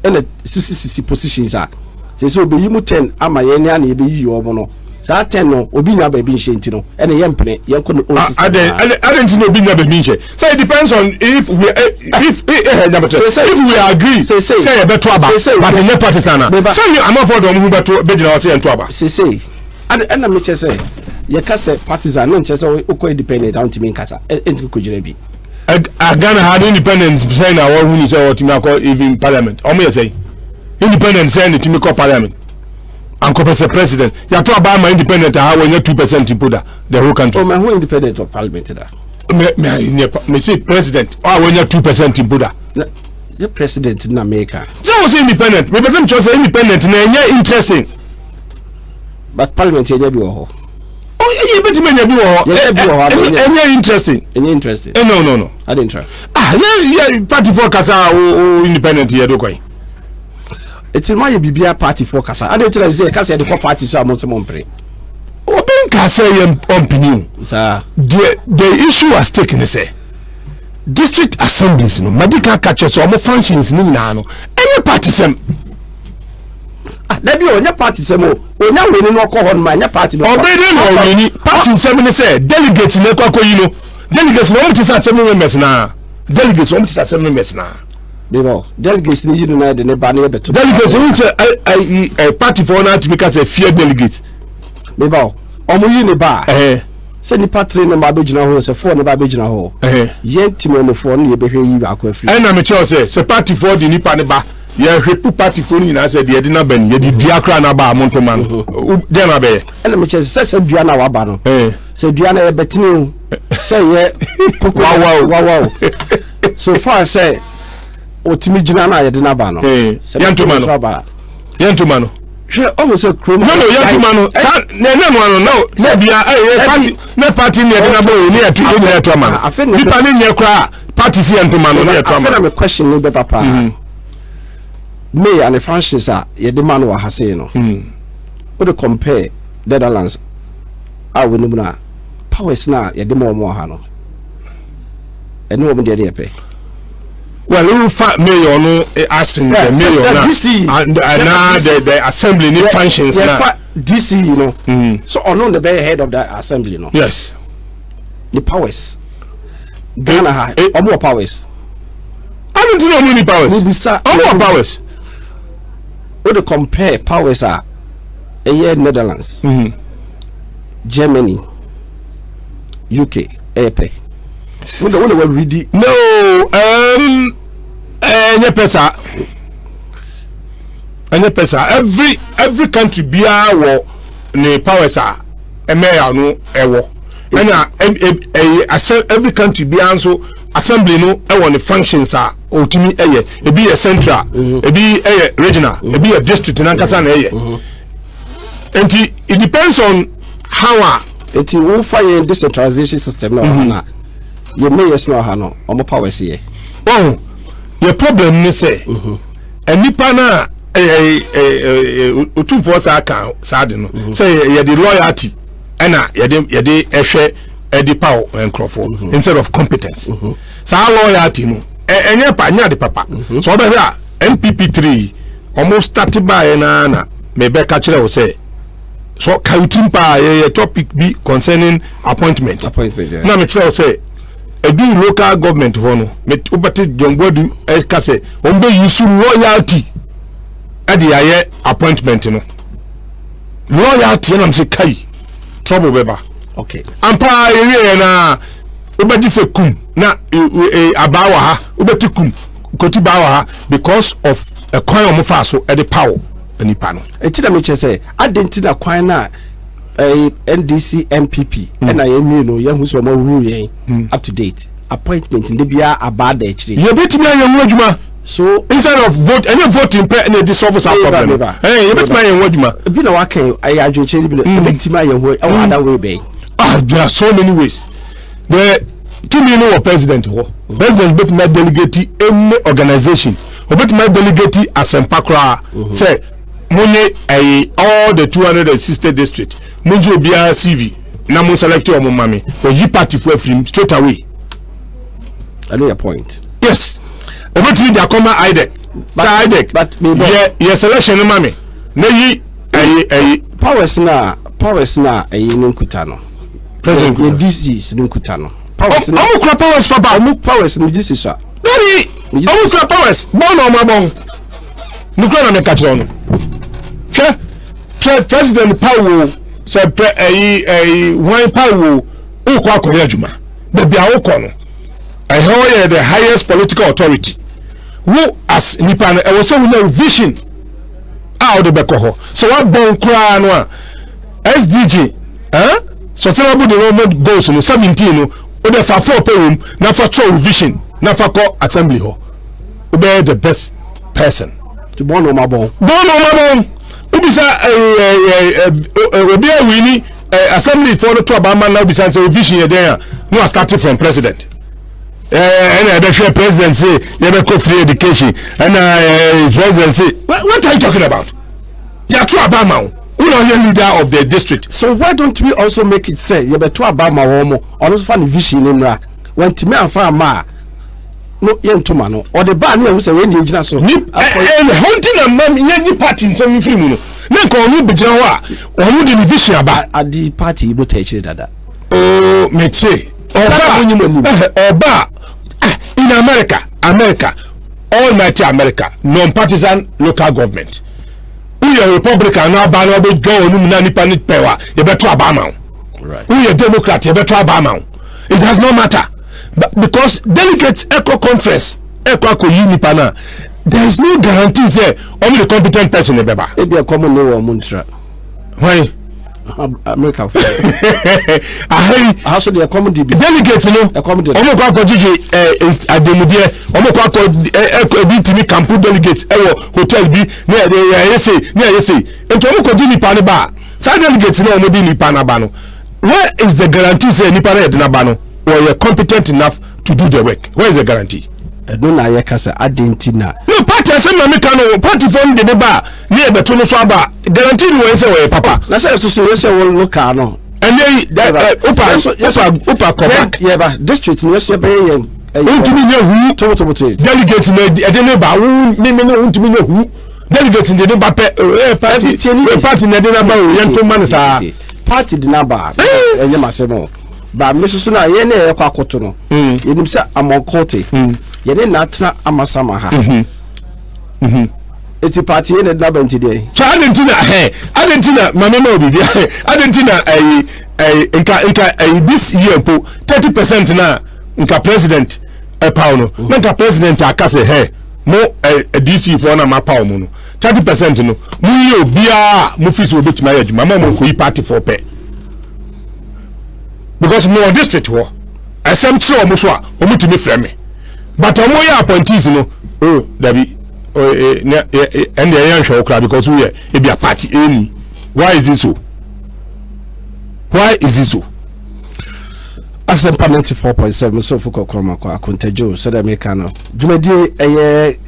ɛna sisi sisi positions a, sese obeyi mu 10 ama yɛn ne ana yɛbɛyi wɔn no, saa 10 no obi nya baabi nhyɛ, nti no ɛna yɛn mpene yɛn kɔ ne own system. Adan adan ti na obi nya baabi nhyɛ so it depends on if we if nyabotrɛ, if we agree sɛ yɛ bɛ to aba, but nyɛ party sana sɛ ni amanfoɔ de wɔn ho bɛ to bɛ gyina hɔ sɛ yɛn to aba. Sese ɛna mekyɛ sɛ yɛka sɛ partisan ne nkyɛ sɛ wokɔ independent a, wontumi nkasa, ɛntumi kɔgyina bi. Ghana ha de, independent sɛn na wɔn hunu sɛ wɔtumi akɔ even parliament? Wɔn yɛ sɛn independent sɛn na tumi kɔ parliament ankɔpɛ sɛ president yàtɔ aba ama independent aha, wɔnyɛ 2% mpo da the whole country. O ma ho independent of parliament da. Mɛ mɛ nyɛ mɛ se president a wɔnyɛ 2% mpo da. Yɛ president na meka. Sɛ wọ́n sɛ independent, mɛ pɛ sɛ mi kyerɛ sɛ independent na ɛnyɛ interesting. But parliament yɛ nya bi wɔ hɔ. Ɛyɛ bɛtumi anya bi wɔ hɔ. Yɛnya bi wɔ hɔ. Ɛnyɛ interesting. Ɛnyɛ interesting. Eh, no, no, no. Ade ntra. Ah, yɛ yɛ party foɔ kasa o o independent yɛ do kwan. Eti mo ayɛ biribiara party foɔ kasa. Ade ntra sɛ kasa yɛ de kɔ party so a, mo nsɛ mo mpere. Obi nka sɛ yɛ ɔmpini o. Saa. The issue at stake ni sɛ district assemblies no, madi kan ka kyerɛ sɛ ɔmo functions ni nyinaa no ɛnyɛ party sɛm. Ah, dabi o, ɔnyɛ party sɛm o. Onya wini no ɔkɔ hɔ no ma ɛnyɛ party no. Ɔbɛn de na ɔwini party nsɛm ne sɛ delegate na ɛkɔ akɔyi no. Delegates na wɔn ti sɛ assembly members na delegates wɔn ti sɛ assembly members na. Bíbɔ delegates ni yi no na yɛ de ne ba ne yɛ bɛto. Delegates n kyɛ ɛ ɛ ɛ party fɔ n'a tumi ka sɛ fear delegate. Bíbɔ ɔmo yi ne ba sɛ nipa three ne ba abɛgyina hɔ, sɛ four ne ba abɛgyina hɔ, yɛn tìmɛmufoɔ no yɛ bɛhwɛ yi baako afiri. Ɛna mi kyerɛw sɛ party foɔ de nipa ne ba, yɛhwɛ pu party foɔ no nyinaa sɛ deɛ yɛde n'aba ni, yɛde dua koraa n'aba a, mo ntoma no deɛ na abɛyɛ. Ɛna mi kyerɛ sɛ dua na waba no, sɛ dua na yɛ bɛtene o, sɛ yɛ koko wawa o, wawa o, so far sɛ otumi gyina na yɛde n'aba no. Yɛntoma no, yɛntoma no. Hwɛ, ɔmo sɛ kurom. No, yɛntoma no saa na ɛnɛ mu ano na na bia ɛyɛ party na party ne yɛde n'aba o, ne yɛto yɛ nyinaa yɛto ama no, nipa ne nyɛ koraa, party si yɛntoma no ne yɛto ama no. Afei na mi question ne bɛba paa. Mayor ne functions a yɛde ma no wɔ ha sei no, o de compare Netherlands a wɔn mu na powers na yɛde ma wɔn wɔ ha no, ɛne wɔn deɛ ne yɛ pɛ. Well, wofa mayor no asen the mayor na na the assembly ni functions na. Yɛfa DCE no so, ɔno na bɛyɛ head of the assembly no. Yes. The powers, Ghana ha, ɔmo wɔ powers? Ɔmo ti na ɔmo ni powers? Mubisa. Ɔmo wɔ powers. O de compare powers a ɛyɛ Netherlands, Germany, UK, ɛyɛ pɛ? Wo de wa redi. No, ɛnyɛ pɛ saa, ɛnyɛ pɛ saa. Every country biara wɔ ne powers a mayor no ɛwɔ, ɛna ɛyɛ asɛ every country biara nso assembly no ɛwɔ ne functions a otumi ɛyɛ. Ebi yɛ central, ebi ɛyɛ regional, ebi yɛ district nankasa na ɛyɛ. Nti it depends on how a. Eti wofa yɛn decentralization system na ɔha na yɛ mayors na ɔha no, ɔmo powers yɛ. Wɔn yɛ problem ne sɛ nipa na ɛɛ ɛɛ otumfoɔ saa ka saa de no sɛ yɛde loyalty ɛna yɛde ɛhwɛ ɛde paw nkurɔfoɔ instead of competence. Saa loyalty no ɛnyɛ pa, ɛnyɛ ade papa. Sɛ ɔbɛhwɛ a, NPP three ɔmo start baayɛ naa na mɛbɛka kyerɛ wo sɛ so kawutim paa yɛyɛ topic bi concerning appointment. Appointment, yeah. Na mekyerɛ wo sɛ edu local government hɔ no, wobɛte John Boadu ɛka sɛ wɔn bɛ use loyalty ɛde ayɛ appointment no. Loyalty, ɛnam sɛ kai trouble bɛba. Ampa yɛwie yɛ na wobɛgye sɛ kum na abaa wɔ ha, wobɛte kum koti baa wɔ ha because of ɛkwan a wɔn fa so ɛde paw nipa no. Eti na mekyerɛ sɛ adi nti na kwan na ɛyɛ NDC, NPP ɛna yɛn mmienu yɛn ho sɛ ɔmo awuru yɛn up to date appointment de bia abaa da akyire. Yɛbɛtumi ayɛ ho adwuma. So instead of vote, ɛnyɛ voting pɛ ɛna ɛdi solve saa problem no, ɛɛ yɛbɛtumi ayɛ ho adwuma. Ebi na waka yi, ɛyɛ adwenkyerɛ bi na ebɛtumi ayɛ ho ɛwɔ other way bɛyi. Ah, there are so many ways. The tumi no wɔ president hɔ. President bɛtumi delegate any organisation, obɛtumi delegate asɛmpa koraa sɛ mo nye ɛyi all the 260 district, mo gye obiara CV na mo select ɔmo ma me, oyi party fo afirim straight away. Ɛno yɛ point. Yes, obetumi de akɔma IDEC sɛ IDEC yɛ yɛ selection no ma mi na yi ɛyi ɛyi. Powers na ɛyi no nkuta no. President yɛ DCs no nkuta no. Powers na ɔmo kura powers papa. Ɔmo powers no gye si so a. Dabi, ɔmo kura powers bɔn na ɔmo abɔn nukura na meka kyerɛ ɔno. Hwɛ, president pawo sɛ pre ɛyi ɛyi hwan pawo, wokɔ akɔyɛ adwuma, baabi a wokɔ no, ɛhɛ yɛ the highest political authority. Wo as nipa no, ɛwɔ sɛ wonya vision a wode bɛkɔ hɔ sɛ woabɔn koraa no a, SDG, eh? Sustainable Development Goals no 17 no, wode fa four pɛ wom na fa kyerɛ wo vision na fa kɔ assembly hɔ, wobɛyɛ the best person. Ti bɔn na ɔmo abɔn. Bɔn na ɔmo abɔn. Wobisa obi a wini assembly foɔ no to aba ama na wobisa sɛ o vision yɛ dɛn a, na wa start from president, ɛna ɛbɛhwɛ president say yɛbɛkɔ free education, ɛna president say, what are you talking about? Yàtò aba ama wo, who na ɔyɛ leader of the district. So why don't we also make it say yɛbɛto aba ama wɔn mo, ɔno nso fa ne vision ne mmra? Wɔntumi anfa ama a no, yɛ ntoma no ɔde baa ne yɛn ho sɛ wei ne gyina so. Ni ɛ ɛ hɔn ti na mam yɛ ni party nsɛm nfiri mu no, ne nka ɔno bɛgyina hɔ a, ɔno de ne vision aba. Adi party yi mo tɛ akyire dada. Ooo, metie. Ɔba ɔba in America, America, almighty America, non-partisan local government. Woyɛ Republican na aba na ɔbɛdwa wɔn mu na nipa ne pɛ wa, yɛbɛto aba ama wo. Woyɛ Democrat, yɛbɛto aba ama wo. It does not matter. But because delegates ɛkɔ conference, ɛkɔ akɔyi nipa na there is no guarantee sɛ ɔmo the competent person ne bɛba. Ebi ɛkɔm ne wɔn mo ntira. Hwan? America fo. Ahayi. Aha so deɛ, ɛkɔm de bi. Delegate no, ɛkɔm de. Ɔmo kɔ akɔ gyegye ademudeɛ, ɔmo kɔ akɔ ɛkɔ ebi tumi camp delegate ɛwɔ hotel bi ne ɛde ɛyɛ sei ne ɛyɛ sei, nti ɔmo kɔ gye nipa ne ba a, saa delegate no, ɔmo de nipa n'aba no, where is the guarantee sɛ nipa no yɛ de n'aba no wɔyɛ competent enough to do the work? Where is the guarantee? Ɛno na yɛ kasa adi nti na. No, party asɛm na mi ka no. Party fɔ de ne ba ne yɛ bɛto no so aba, guarantee ni wɔn sɛ wɔyɛ papa. Na sɛ ɛsoso yɛ sɛ wɔn local no. Ɛnɛ yi ɛ upa upa upa kɔ back. Yɛba district ni, yɛsɛ bɛyɛ yɛn. Wontumi nyɛ hu. Tobotoboto. Delegate na ɛde ne ba, wo ne ne ne wontumi nyɛ hu. Delegate de ne ba pɛ, ɛ party ɛ party na ɛde n'aba o, yɛn to ma no saa. Party de n'aba, ɛnyɛ ma sɛm o, ba mi soso na yɛn ne yɛ kɔ akoto no, yɛnim sɛ amɔnkɔte yɛne n'atena amasama ha, eti party yɛn na ɛde n'aba, nti deɛ. So adi nti na ɛ adi nti na maame ma obibi adi nti na ɛyi ɛyi nka ɛyi this year mpo 30% na nka president ɛpaw no, na nka president aka sɛ, hɛ, mo ɛ DC foɔ na ma paw mo no, 30% no, mo yi obiara mo fi so obetumi ayɛ adwuma ma mo nkɔ yi party foɔ pɛ, because mo wɔ district hɔ, ɛsɛm kyerɛ wɔn so a, wɔn tumi frɛ me. But wɔn yɛ appointees no, oh dabi, ɛnna ɛyɛ nhwɛ wo koraa because woyɛ ebi a party ɛni. Why is it so? Why is it so? Asɛmpa 94.7 sofo kɔkɔɔ makɔ akontagyo. Sɛdeɛ meka no, dwumadie ɛyɛ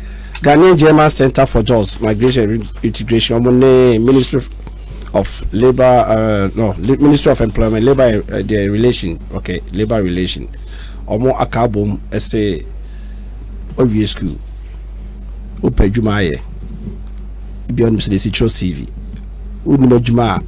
Ghanaian German Center for Jobs, Migration Integration, ɔmo ne Ministry of Labour, no, Ministry of Employment, Labour, the relation, okay, Labour Relation, ɔmo aka abom ɛsɛ ɔwie school, wopɛ adwuma ayɛ, ebi ɔnom sɛ de si twerɛ CV, wonim adwuma a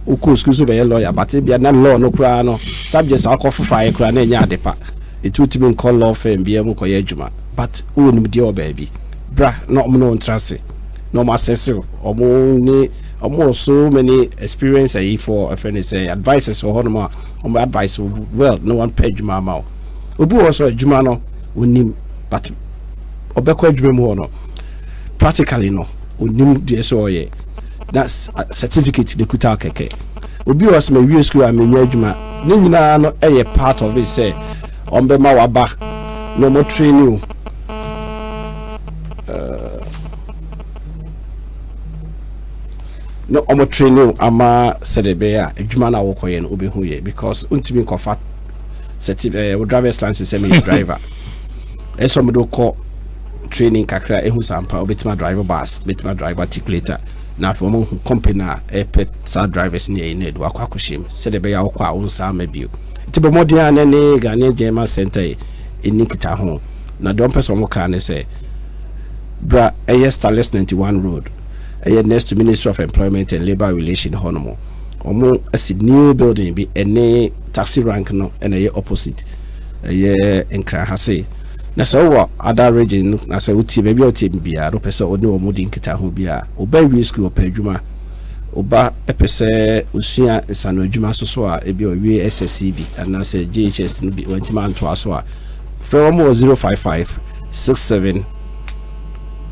wokɔ school so bɛyɛ lawyer, but ebia na law no koraa no, subjects a wakɔ fofaeɛ koraa na ɛnyɛ ade pa, ɛti wotumi nkɔ law firm biara mu kɔyɛ adwuma, but wowɔ nimdeɛ wɔ baabi, bra na ɔmo ne wo ntra ase na ɔmo asɛse ɔmo ne ɔmo wɔ so many experience ayi for ɛfɛ ne sɛ advices wɔ hɔnom a ɔmo advice well na wɔn pɛ adwuma ama wo. Obi wɔ so, adwuma no onim, but ɔbɛkɔ adwuma mu hɔ no, practically no, onim deɛ sɛ ɔyɛ na certificate de kuta kɛkɛ. Obi wɔ sɛ mawie school a menya adwuma ne nyinaa no, ɛyɛ part of it sɛ ɔmbɛma waba na ɔmo training o, na ɔmo training ama sɛdeɛ ɛbɛyɛ a adwuma no a wɔkɔyɛ no wobɛhu yɛ, because ntumi nkɔfa certificate, wo driver's license sɛ meyɛ driver. Ɛsɛ ɔmo de kɔ training kakra, ehu sampa wobɛtumi adrive bus, wobɛtumi adrive articulator, na afei wɔn hu company a ɛpɛ saa drivers ne yɛyi na ɛde wakɔ akɔhyɛ mu sɛdeɛ ɛbɛyɛ a wokɔ a wo nsa ama bio. Nti bɔ mmɔden a ne Ghanaian German Center yi ɛni nkita ho. Na deɛ ɔmpɛ sɛ ɔmo kaa ne sɛ bra ɛyɛ Starlets 91 Road, ɛyɛ next to Ministry of Employment and Labour Relation hɔ nom. Ɔmo asi new building bi ɛne taxi rank no ɛna ɛyɛ opposite, ɛyɛ Nkran ha sei. Na sɛ wowɔ other region no na sɛ wotie baabi a wotie biara, wopɛ sɛ ɔne wɔn di nkitaho bi a, ɔba wie school ɔpɛ adwuma, ɔba ɛpɛ sɛ osua nsano adwuma so so a, ebi ɔwie SSC bi anaasɛ JHS no bi wɔntumi antoa so a, frɛ wɔn wɔ 055 67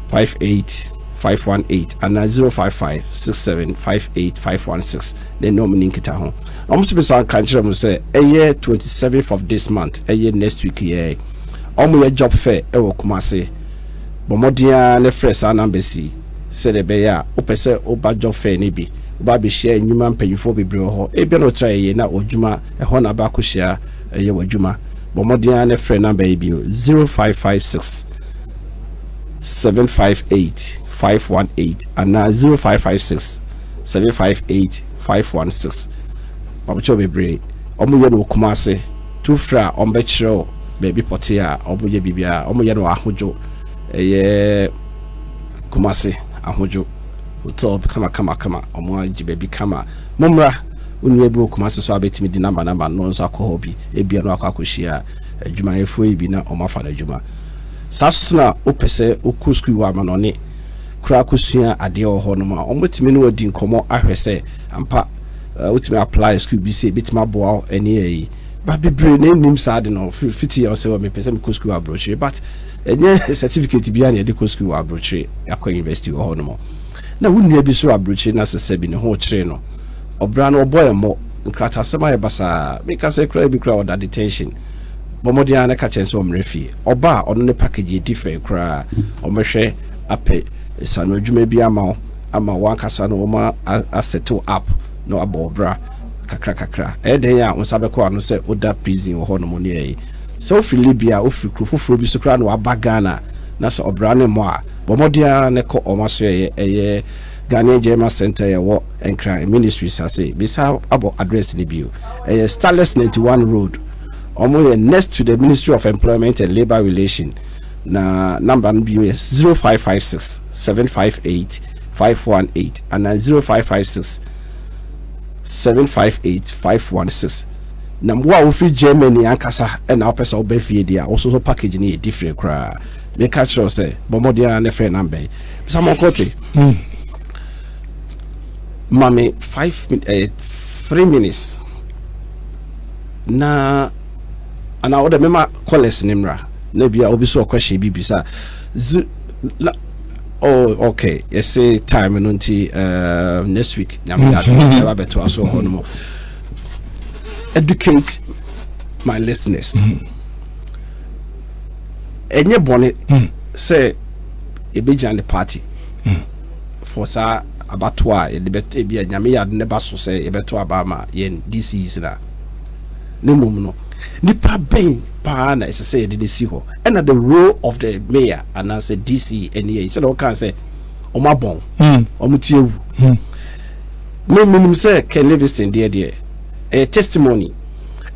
58 518 anaa 055 67 58 516 na ɛne ɔmo ne nkita ho. Ɔmo nso bisa ka nkyerɛ mo sɛ ɛyɛ 27th of this month, ɛyɛ next week, yɛ ɔmo yɛ job fair ɛwɔ Kumase. Bɔ mmɔden ara ne frɛ saa numbers yi sɛdeɛ ɛbɛyɛ a wopɛ sɛ woba job fair no bi, woba abɛhyia nnwuma mpanyinfoɔ bebree wɔ hɔ. Ebia na ɔtra yɛ na ɔdwuma ɛhɔ na aba akɔhyia ɛyɛ w'adwuma. Bɔ mmɔden ara ne frɛ number yi bio: 0556 758 518 anaa 0556 758 516. Pamokyɛw bebree, ɔmo yɛ no wɔ Kumase. Tu frɛ a, ɔmo bɛkyerɛ wo baabi pɔte a ɔmo yɛ biribiara. Ɔmo yɛ no wɔ Ahodwo, ɛyɛ Kumase Ahodwo Hotel kama kama kama. Ɔmo agye baabi kama. Mommra. Wo nua bi wɔ Kumase so a, bɛtumi di number no nso akɔ hɔ bi, ebia no akɔ akɔhyia adwumayɛfoɔ yi bi na ɔmo afa no adwuma. Saa so na wopɛ sɛ wokɔ sukuu wɔ amanɔne koraa kɔsua adeɛ wɔ hɔ nom a, ɔmotumi ne wadi nkɔmmɔ ahwɛ sɛ ampa wotumi apply school bi sɛ ebɛtumi aboa wo. Ɛne ɛyi ba bebree na ɛnnim saa de no fiti yɛ sɛ mepɛ sɛ mekɔ sukuu aburokyire, but ɛnyɛ certificate biara na yɛde kɔ sukuu wɔ aburokyire, akɔ university wɔ hɔ nom. Na wo nua bi so wɔ aburokyire na sɛ bi ne ho kyerɛ no, ɔbra no ɔbɔ yɛn mmɔ nkratasɛm ayɛ basaa, meka sɛ kora bi kora ɔda detention. Bɔ mmɔden ara ne ka kyɛn sɛ ɔmmerɛ fie. Ɔba a, ɔno ne package yɛ different koraa. Ɔmɛhwɛ apɛ sano adwuma bi ama wo, ama wankasa no wɔma asettle up na wabɔ ɔbra kakra kakra. Ɛyɛ dɛn a wo nsa bɛkɔ ano sɛ woda prison wɔ hɔ nom ne ɛyi sɛ wofiri Libya, wofiri kuro foforɔ bi so koraa na waba Ghana na sɛ ɔbra ne mmɔ a, bɔ mmɔden ara ne kɔ ɔma so. Ɛyɛ Ghanaian German Center, yɛwɔ Nkran Ministries ase. Bisa abɔ address no bio, ɛyɛ Starlets 91 Road. Ɔmo yɛ next to the Ministry of Employment and Labour Relation. Na number no bio yɛ 0556 758 518 anaa 0556 758 516. Na wo a wofiri Germany ankasa ɛna wopɛ sɛ wobɛ fie deɛ a, wo so package no yɛ different koraa. Meka kyerɛ wo sɛ bɔ mmɔden ara ne frɛ number yi. Bisa mɔnkɔtwe ma me 5, 3 minutes na anaa wode mema callers ne mmra na bia obi so ɔkɔhyɛ bi bisa na oh, okay, yɛse time no nti next week Nyame yɛ adom yɛba bɛtoa so wɔ hɔ no mu. Educate my listeners. Ɛnyɛ bɔne sɛ yɛbɛgyina ne party for saa abatoɔ a yɛde bɛto ebi a Nyame yɛ ade ne ba so sɛ yɛbɛto aba ama yɛn DCs na ne mmom no, nipa bɛn paa na ɛsɛ sɛ yɛde ne si hɔ, ɛna the role of the mayor anaasɛ DC ɛne yɛ sɛdeɛ wɔkaa sɛ ɔmo abɔn ɔmo ti ewu. Me menim sɛ Ken Livingston deɛ ɛyɛ testimony.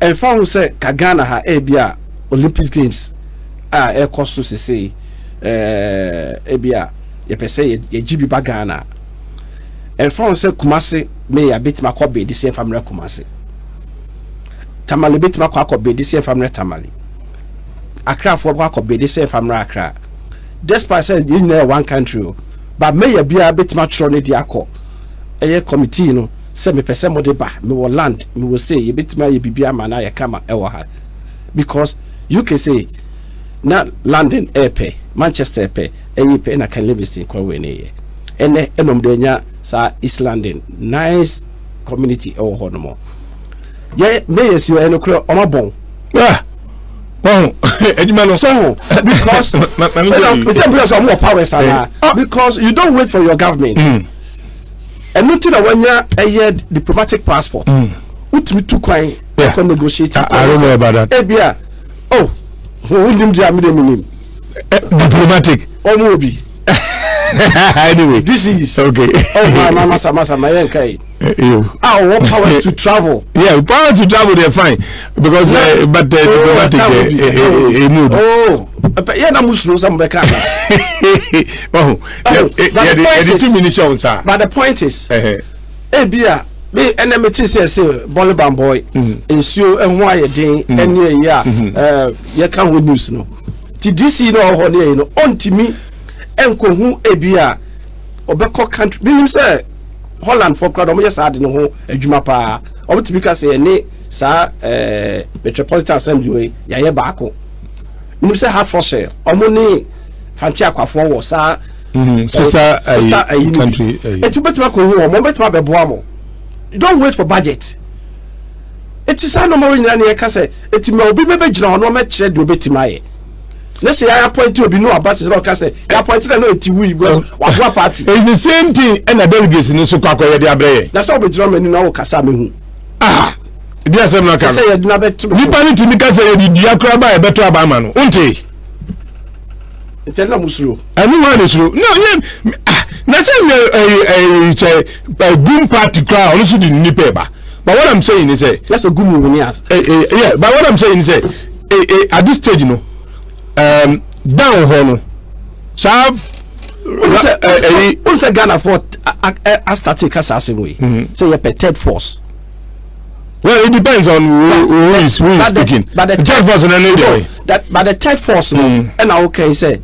Ɛmfa ho sɛ ka Ghana ha ebi a Olympics Games a ɛkɔ so sesei, ebi a yɛpɛ sɛ yɛgye bi ba Ghana, ɛmfa ho sɛ Kumase mayor bɛtumi akɔ beedi sɛ yɛmfa mmerɛ Kumase, Tamale bɛtumi akɔ beedi sɛ yɛmfa mmerɛ Tamale, Akrafoɔ bɛkɔ akɔ beedi sɛ yɛmfa mmerɛ Akra, despite sɛ yɛn nyinaa yɛ one country o, but mayor biara bɛtumi atwerɛ ne deɛ akɔ ɛyɛ committee no sɛ mepɛ sɛ mode ba, mewɔ land, mewɔ sei, yɛbɛtumi ayɛ biribi ama no ayɛ kama ɛwɔ ha, because UK say na London ɛɛpɛ, Manchester ɛpɛ, ɛyɛ pɛ na Ken Livingston kɔ wei ne yɛ ɛnɛ ɛnum de anya saa East London nice community ɛwɔ hɔ nom. Yɛ mayor si ɛno korɛ ɔmo abɔn. Wɔn adwuma no. So because ɛna peter sɛ ɔmo wɔ powers ana, because you don't wait for your government. Ɛno ti na wɔnya ɛyɛ diplomatic passport, wotumi tu kwan ɛkɔ negotiate. I don't know about that. Ebia oh, wonim di a mi de mi nim. Diplomatic. Ɔmo obi. Anyway. This is okay. Oh my, my masa masa ma yɛn ka yi a ɔwɔ powers to travel. Yeah, powers to travel, they're fine because but diplomatic emu. Oh. Yɛ na mo suro sɛ mo bɛka ana. Ɔho yɛde yɛde tumi ni hyɛ wɔn nsa. But the point is, ebi a me ɛnɛ me ti sɛ ɛsɛ bɔle bambɔi mm. nsuo ɛho ayɛ den mm. ɛne ɛyi a mm-hmm. ɛɛ yɛka ho news no ti DC na ɔwɔ hɔ ne ɛyi no ɔntumi ɛnkohu ebi a ɔbɛkɔ country binom sɛ Holland fɔ koraa wɔn yɛ saa de no ho adwuma paa wɔn tumi ka sɛ ɛne saa ɛɛ Metropolitan Assembly wei yɛayɛ baako. Menim sɛ Hertfordshire ɔmo ne Fante Akwafoɔ wɔ saa mm, sister sister ayi no bi. Eti wobɛtumi akɔhu wɔn, wɔn bɛtumi abɛboa mo. Don't wait for budget. Eti saa nneɛma wɔ nyinaa ne yɛka sɛ eti ma obi mɛbɛgyina hɔ na ɔmɛkyerɛ deɛ obɛtumi ayɛ. Ne sɛ yɛ appoint obi no aba te sɛ ɔka sɛ yɛ appoint na no eti wui because waboa party. It's the same thing ɛna delegates no nso kɔ akɔyɛ de abrɛ yɛn. Na sɛ wobɛgyina ɔmo anim na wokasa a mehu. Ah! Di asɛm no aka no. Nipa no tumi ka sɛ yɛde dua koraa ba a yɛbɛtɔ aba ama no. Wonte? Nti na mo suro. Ɛno hɔ na suro. Na yɛ ah na sɛ nyɛ ɛyi ɛyi sɛ gum party koraa ɔno nso de ne nipa ɛba. But what I'm saying is sɛ. That's a gum wɔ ni as. Eh, eh, yeah, but what I'm saying is sɛ eh, eh, at this stage no down hɔ no saa. Wọ́n sɛ Ghana for asate kasa asɛm wei sɛ yɛ pɛ third force. Well, it depends on who is speaking. But the third force no ne deɛ. That but the third force no ɛna mm. okay sɛ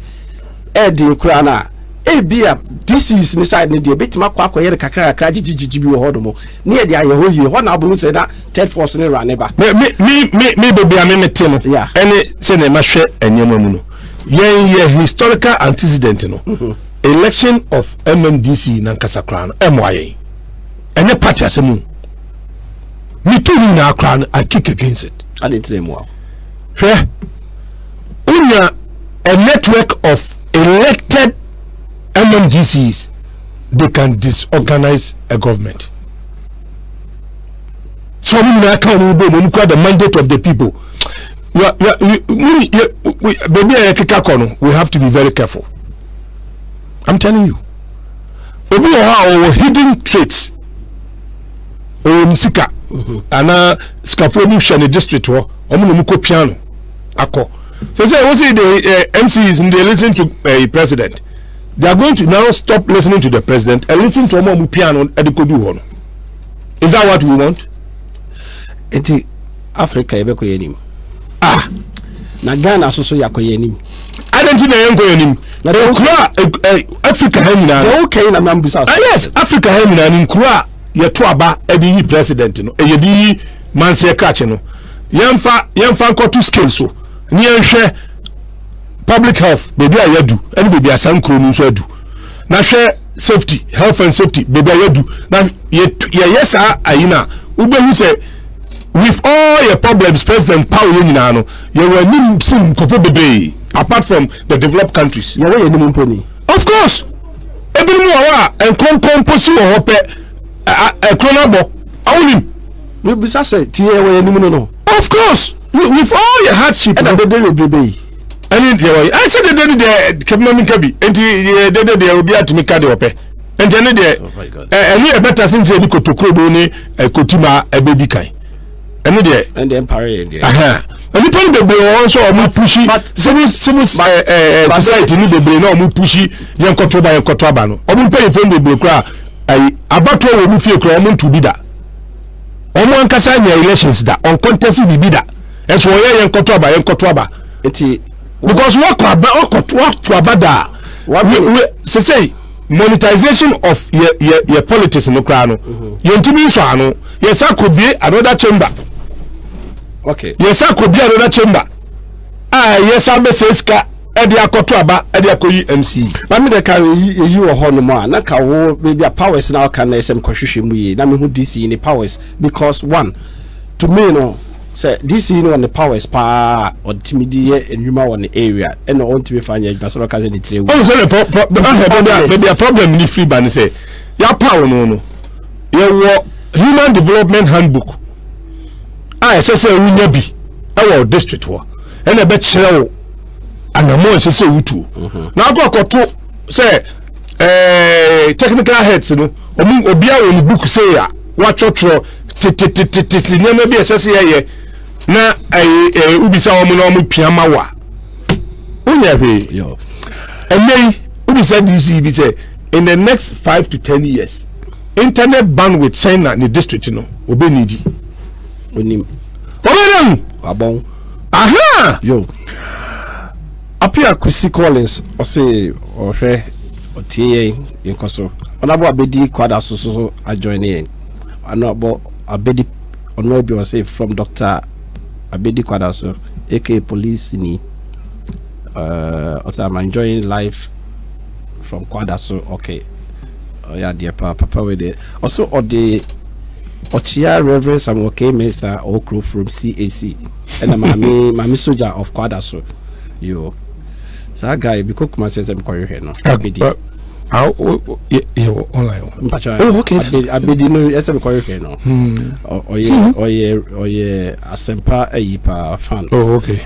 ɛɛdi koraa na ebi a DCs ne side ne deɛ ebetumi akɔ akɔyɛ no kakra kakra gyigyigyigyi bi wɔ hɔ nom ne yɛ de ayɛ hɔ yie hɔ na abom sɛ na third force ne ra ne ba. Me me me me me beebi a me me te no ɛne sɛ na ɛma hwɛ nneɛma mu no yɛn yɛ historical antecedent no mm-hmm. election of MMDC nankasa koraa no ɛmoa yɛn ɛnyɛ party asɛm o. Me tu ne nyinaa koraa no, I kick against it. Ade ntina mu a. Hwɛ, wonya a network of elected MMGCs, they can disorganize a government. So wɔn nyinaa ka wɔn bɔ mu, wɔn kura the mandate of the people. Baabi a yɛkeka kɔ no, we have to be very careful. I'm telling you. Obi wɔ hɔ a ɔwɔ hidden traits. Ɔwɔ ne sika anaa sikafoɔ bi hwɛ ne district hɔ, wɔn na wɔn kɔ pia no akɔ. Sɛ sɛ wɔsi the MCs they listen to president. They are going to now stop listening to the president and listen to wɔn a wɔn pia no ɛde kɔ du hɔ no. Is that what we want? Nti Africa yɛbɛkɔ yɛn anim. Ah! Na Ghana so so yɛakɔ yɛn anim. Adɛn nti na yɛnkɔ yɛn anim? Nkuro a Africa ha nyinaa no. Deɛ woka yi na mambisa so. Ah, yes, Africa ha nyinaa no nkuro a yɛto aba de yi president no, yɛde yi manseɛ krakye no, yɛmfa yɛmfa nkɔto scale so ne yɛnhwɛ public health baabi a yɛadu ne baabi a saa nkuro no nso adu na hwɛ safety health and safety baabi a yɛadu na yɛyɛ saa ayi no a wobɛhu sɛ with all your problems president paw yɛ nyinaa no yɛwɔ anim sin nkurɔfoɔ bebree apart from the developed countries. Yɛwɔ yɛn anim mpo ni. Of course ebinom wɔ hɔ a nkɔnkɔn mpo si wɔ hɔ pɛ ɛkuro no abɔ awonim. Mebisa sɛ ti yɛwɔ yɛn anim no no. Of course with all your hardship. Ɛna dede bebrebe yi. Ɛne deɛ wɔyɛ ɛsɛ dede no deɛ kɛmɛ mi nka bi nti dede deɛ obi atumi ka deɛ ɔpɛ. Nti ɛne deɛ oh ɛno yɛ bɛta sen sɛ yɛde kotokrodo ne kotima ɛbɛdi kan ɛno deɛ ɛndeɛ mpare yɛ deɛ nnipa no bebree wɔ hɔ nso a wɔn pushi civil civil society no bebree na wɔn pushi yɛn kɔtɔ ba yɛn kɔtɔ aba no wɔn mpanyinfoɔ no bebree koraa ayi abatoɔ wɔ wɔn fie koraa wɔn ntu bi da wɔn ankasa nya elections da wɔn contest biribi da ɛnso wɔyɛ yɛn kɔtɔ aba yɛn kɔtɔ aba nti because wɔkɔ aba wɔkɔ wɔto aba da we sesei monetization of yɛ yɛ yɛ politics no koraa no yɛntumi nsɔ ano yɛsa kɔbie another chamber okay yɛsa kɔbie another chamber a yɛsa bɛsɛ sika ɛde akɔto aba ɛde akɔyi MC. Maame de ka eyi eyi wɔ hɔ nom a na ka wo baabi a powers na ɔka na ɛsɛ mekɔhwehwɛ mu yie na mehu DC ne powers because one to me no Sɛ DC no wɔ ne powers paa a ɔtumi de yɛ nnwuma wɔ ne area ɛna ɔntumi fa nyɛ adwuma sɛ ɔka sɛ ne tiri awu. Ɔno sɛ ne ahwɛ baabi a baabi a problem ne firi ba ne sɛ yɛapaw no no yɛwɔ human development handbook a ɛsɛ sɛ wonya bi ɛwɔ district hɔ ɛna ɛbɛkyerɛ wo anammɔn ɛsɛ sɛ wotuo mhm. na akɔ akɔto sɛ ɛɛ technical heads no ɔmo obiara wɔ ne book sɛ a wɔatwerɛtwerɛ tetetetete nneɛma bi a ɛsɛ sɛ yɛyɛ na ɛyɛ ɛɛ wobisa wɔn na wɔn pia ma wo a. Wonyɛ hwee. Ɛnɛ yi wobisa DC bi sɛ in the next 5 to 10 years, internet bandwidth sɛn na ne district no obe need? Onim. Ɔbɛdɛn? Wabɔn. Aha. Yo. Apia Kwesi Collins ɔse ɔhwɛ, ɔtie yɛn, yɛnkɔ so. Ɔnabɔ Abedi Kwada so ajoin yɛn. Ɔnabɔ Abedi ɔno abi, ɔse from Dr. Abedi Kwada so, aka Police ni. Ɔsɛ I'm enjoying life from Kwada so. Okay. Ɔyɛ adeɛ paa papa wei deɛ. Ɔso ɔde ɔkyea Reverend Samuel K. Mensah ɔwɔ from CAC ɛna maame Soja of Kwada so. Yo. Saa guy bi kɔ Kumasi sɛ mekɔhwehwɛ no. Abedi. Yɛwɔ online. Mpakyɛ. Oh, okay. Abedi no ɛsɛ mekɔhwehwɛ no. Ɔyɛ asɛmpa ayi paa, fan. Oh, okay.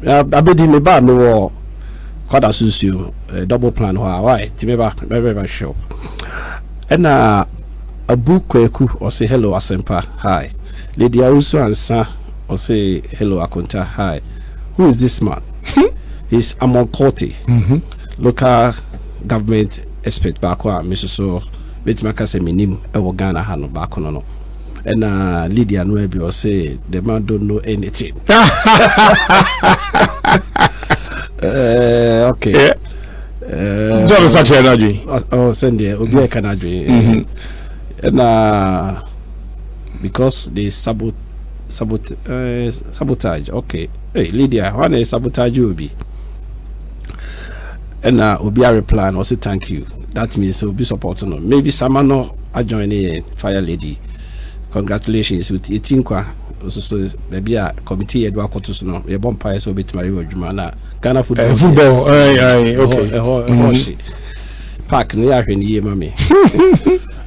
Abedi, me ba mewɔ Kwada so nsuo double plan hɔ a why nti me ba bɛbɛ ba hwɛ wo. Ɛna Abu Kwaku ɔse hello Asɛmpa, hi. Lady Awusu Ansa ɔse hello Akonta, hi. Who is this man? He's Amon Kote, local government expert baako a me soso bɛtumi aka sɛ menim ɛwɔ Ghana ha no baako no. Ɛna Lydia no abi ɔse the man don't know anything. Okay. Yeah. Jɔn sa kyerɛ n'adwene. Oh, sɛndeɛ obi a ɛka n'adwene. Ɛna because they sabotage. Okay. Hey Lydia, hɔ na sabotage obi. Ɛna obi a reply no ɔse thank you. That means obi support no. Maybe sama no ajoin yɛn, fire lady. Congratulations with eti nkwa. Nso so baabi a committee yɛ do akɔto so no, yɛbɔ mpaeɛ sɛ obɛtumi ayɛ wɔ adwuma na Ghana football. Football, ayi, okay. Ɛhɔ hye. Park no yɛ ahwɛ no yie ma me.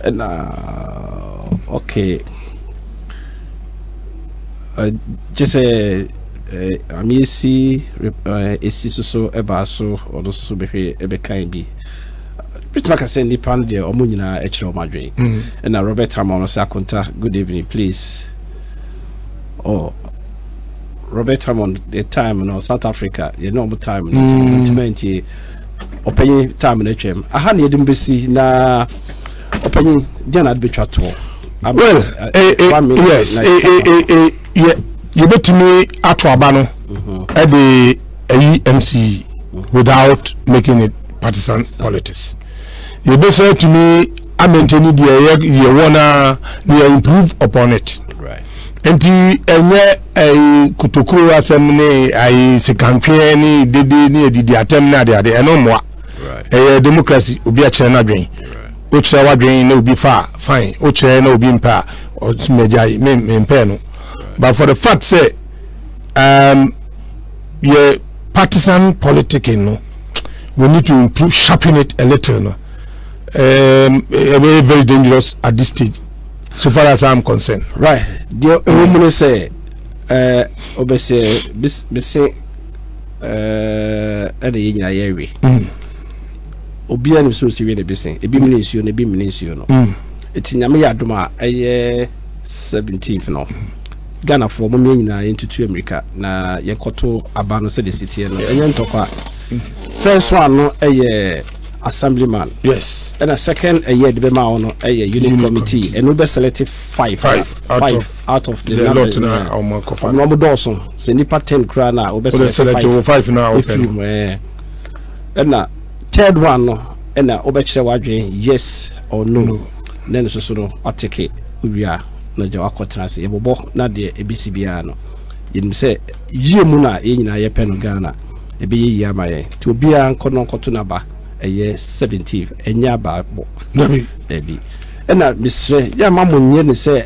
Ɛna okay. Gye sɛ ame esi esi soso ɛbaa so, ɔno nso bɛhwɛ ɛbɛkan bi. Bituma ka sɛ nipa no deɛ, ɔmo nyinaa ɛkyerɛ ɔmo adwene. Ɛna Robert Hammond sɛ Akonta, good evening please. Oh, Robert Hammond, the time no South Africa yɛne ɔmo time no ntoma ntie ɔpanyin time no atwam aha na yɛde mu bɛsi na ɔpanyin deɛ na ade bɛtwa toɔ. Well, yes, yɛbɛtumi ato aba no ɛde ayi MCE without making it partisan politics. Yɛbɛsɛ tumi amaintain deɛ yɛwɔ na na yɛ improve upon it. Nti ɛnyɛ ɛyi kotokuro asɛm ne ayi sikantweɛ ne dede ne adidi atɛm ne adeade, ɛno mmoa. Ɛyɛ democracy, obi akyerɛ n'adwen, wokyerɛ w'adwen na obi fa a, fine, wokyerɛ na obi mpɛ a, ɔmɛgya me mempɛ no. But for the fact sɛ yɛ partisan politicking no, we need to improve, sharpen it a little no. Ɛbɛyɛ very dangerous at this stage so far as I'm concerned. Right, deɛ ɛwɔ mu no sɛ ɔbɛsɛ bese ɛna yɛ nyinaa yɛwe. Obiara nim sɛ osi wie ne bese, ebi mene nsuo no, ebi mene nsuo no. Eti Nyame yɛ adom a, ɛyɛ 17th no, Ghanafoɔ mo mmea nyinaa yɛntutu mmirika na yɛnkɔto aba no sɛdeɛ si teɛ no. Ɛnyɛ ntɔkwa. First one no ɛyɛ assemblyman. Ɛna second ɛyɛ de bɛma wo no ɛyɛ unit committee. Ɛno bɛ select five. Five out five of out of the the number lot na ɔmo akɔfa. Ɔmo dɔɔso sɛ nipa 10 koraa na wobɛ Wobɛ select select wo five na wopɛ efiri no. mu ɛɛ. Ɛna third one no ɛna wobɛkyerɛ w'adwene yes or no. Na ɛno nso so no wateke wowie a na gya wakɔtena ase, yɛbobɔ na deɛ ɛbɛsi biara no, yɛnim sɛ yie mu no a yɛn nyinaa yɛpɛ no, Ghana ɛbɛyɛ yie ama yɛn. Nti obiara nkɔ no nkɔto n'aba. Ɛyɛ 17, ɛnyɛ aba bɔ. Dabi. Dabi. Ɛna mesrɛ yɛ ama mo nyɛ ne sɛ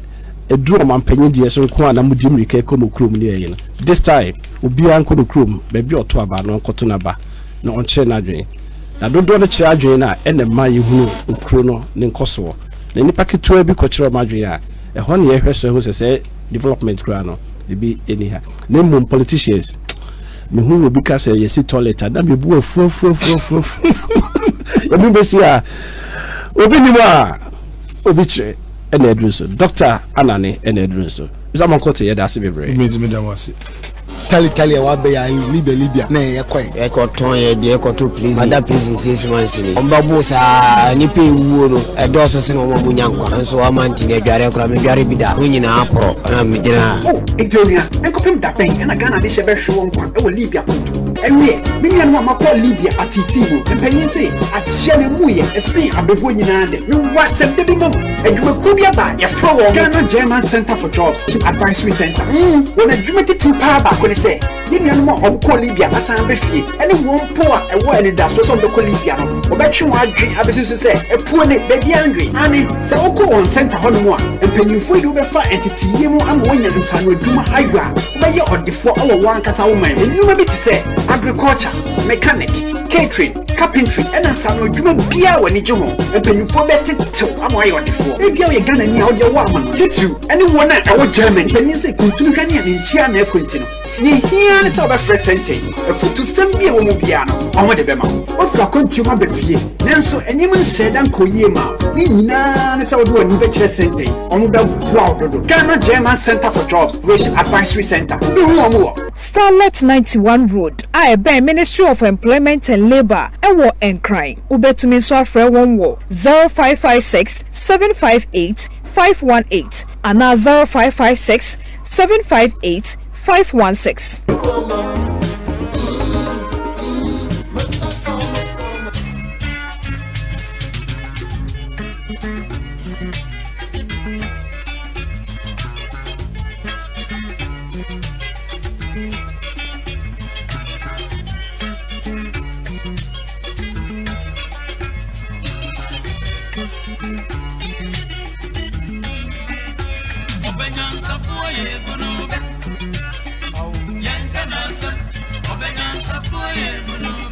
ɛduru ɔmampanyin deɛ so nko a na modi mmirika kɔ mo kurom ne ɛyɛ no. This time obiara nkɔ no kurom baabi a ɔto aba no, ɔnkɔto n'aba na ɔnkyerɛ n'adwene. Na dodoɔ no kyerɛ adwene no a, ɛna ma yɛhunu okuro no ne nkɔsoɔ. Na nipa ketewa bi kɔkyerɛ ɔmo adwene a, ɛhɔ ne yɛhwɛ so ɛho sɛ development koraa no ebi ɛni ha. Na mmom politicians, mehu obi ka sɛ yɛsi toilet a na mebu afuafuafuafuafu. Ɛmu bɛsi a obi nim a obi kyerɛ ɛna aduru so. Dr. Anane ɛna aduru so. Bisa mo nkɔto, yɛda ase bebree. Mmezi mi da mo ase. Italy Italy a wabɛyɛ ayi Libya Libya na yɛkɔe. Yɛkɔtɔn yɛ deɛ kɔto prison. Mada prison 6 months ni. Ɔmo bɛbo saa, nipa ewuo no ɛdɔɔso sene wɔn a ɔmo nya nkwa. Nso ama nti adwareɛ koraa medware bi da. Ho nyinaa porɔ ɛna megyina ha. O nti onua, nkɔpem da bɛn ɛna Ghana de hyɛ bɛhwe wɔn nkwa ɛwɔ Libya kuntu? Ɛwiɛ, me nuanom a makɔ Libya ateetee mu, mpanyin se akyea ne mu yɛ ɛsen abɛbuo nyinaa de, mewɔ asɛm da bi ma mu. Adwumakuo bi aba a yɛfrɛ wɔn Ghana German Center for Jobs Advisory Center. Wɔn adwuma titiri paa baako ne sɛ yɛn nuanom a wɔkɔ Libya asan aba fie ɛne wɔn mpo a ɛwɔ anidasoɔ sɛ wɔbɛkɔ Libya no, wɔbɛtwe wɔn adwen abɛsi so sɛ ɛpuo ne baabi andwe ane. Sɛ wokɔ wɔn center hɔnom a, mpanyimfoɔ yi de wobɛfa nteteyie mu ama woanya nsano adwuma ayɔ a wobɛyɛ ɔdefoɔ ɛwɔ wɔn ankasa wo man mu. Nnwuma bi te sɛ agriculture, mechanic, catering, carpentry ɛna nsano adwuma biara w'ani gye ho, mpanyimfoɔ bɛtetew ama woayɛ ɔdefoɔ. Ebia woyɛ Ghanani a wode ɛwɔ ama no titiriw ɛne wɔn a ɛwɔ Germany. Mpanyin sɛ kuntunu hwɛ ne a ne nkyia na ɛkɔ nti no, ne hia ne sɛ wobɛfrɛ center yi. Afutusɛm bi a ɛwɔ mu biara no, ɔmo de bɛma wo. Wofi akwantuo mu aba fie nanso nneɛma nhyɛ da nkɔ yie ma wo, ne nyinaa ne sɛ wode w'ani bɛkyerɛ center yi, ɔmo bɛboa wo dodo. Ghana German Center for Jobs Creation Advisory Center, wobɛhu wɔn wɔ Starlet 91 Road a ɛbɛn Ministry of Employment and Labour ɛwɔ Nkran. Wobɛtumi nso afrɛ wɔn wɔ 0556 758 518 anaa 0556 758 516. Ɔbɛnyansafoɔ yɛ bunu bɛ yɛnka n'asɛm. Ɔbɛnyansafoɔ yɛ bunu.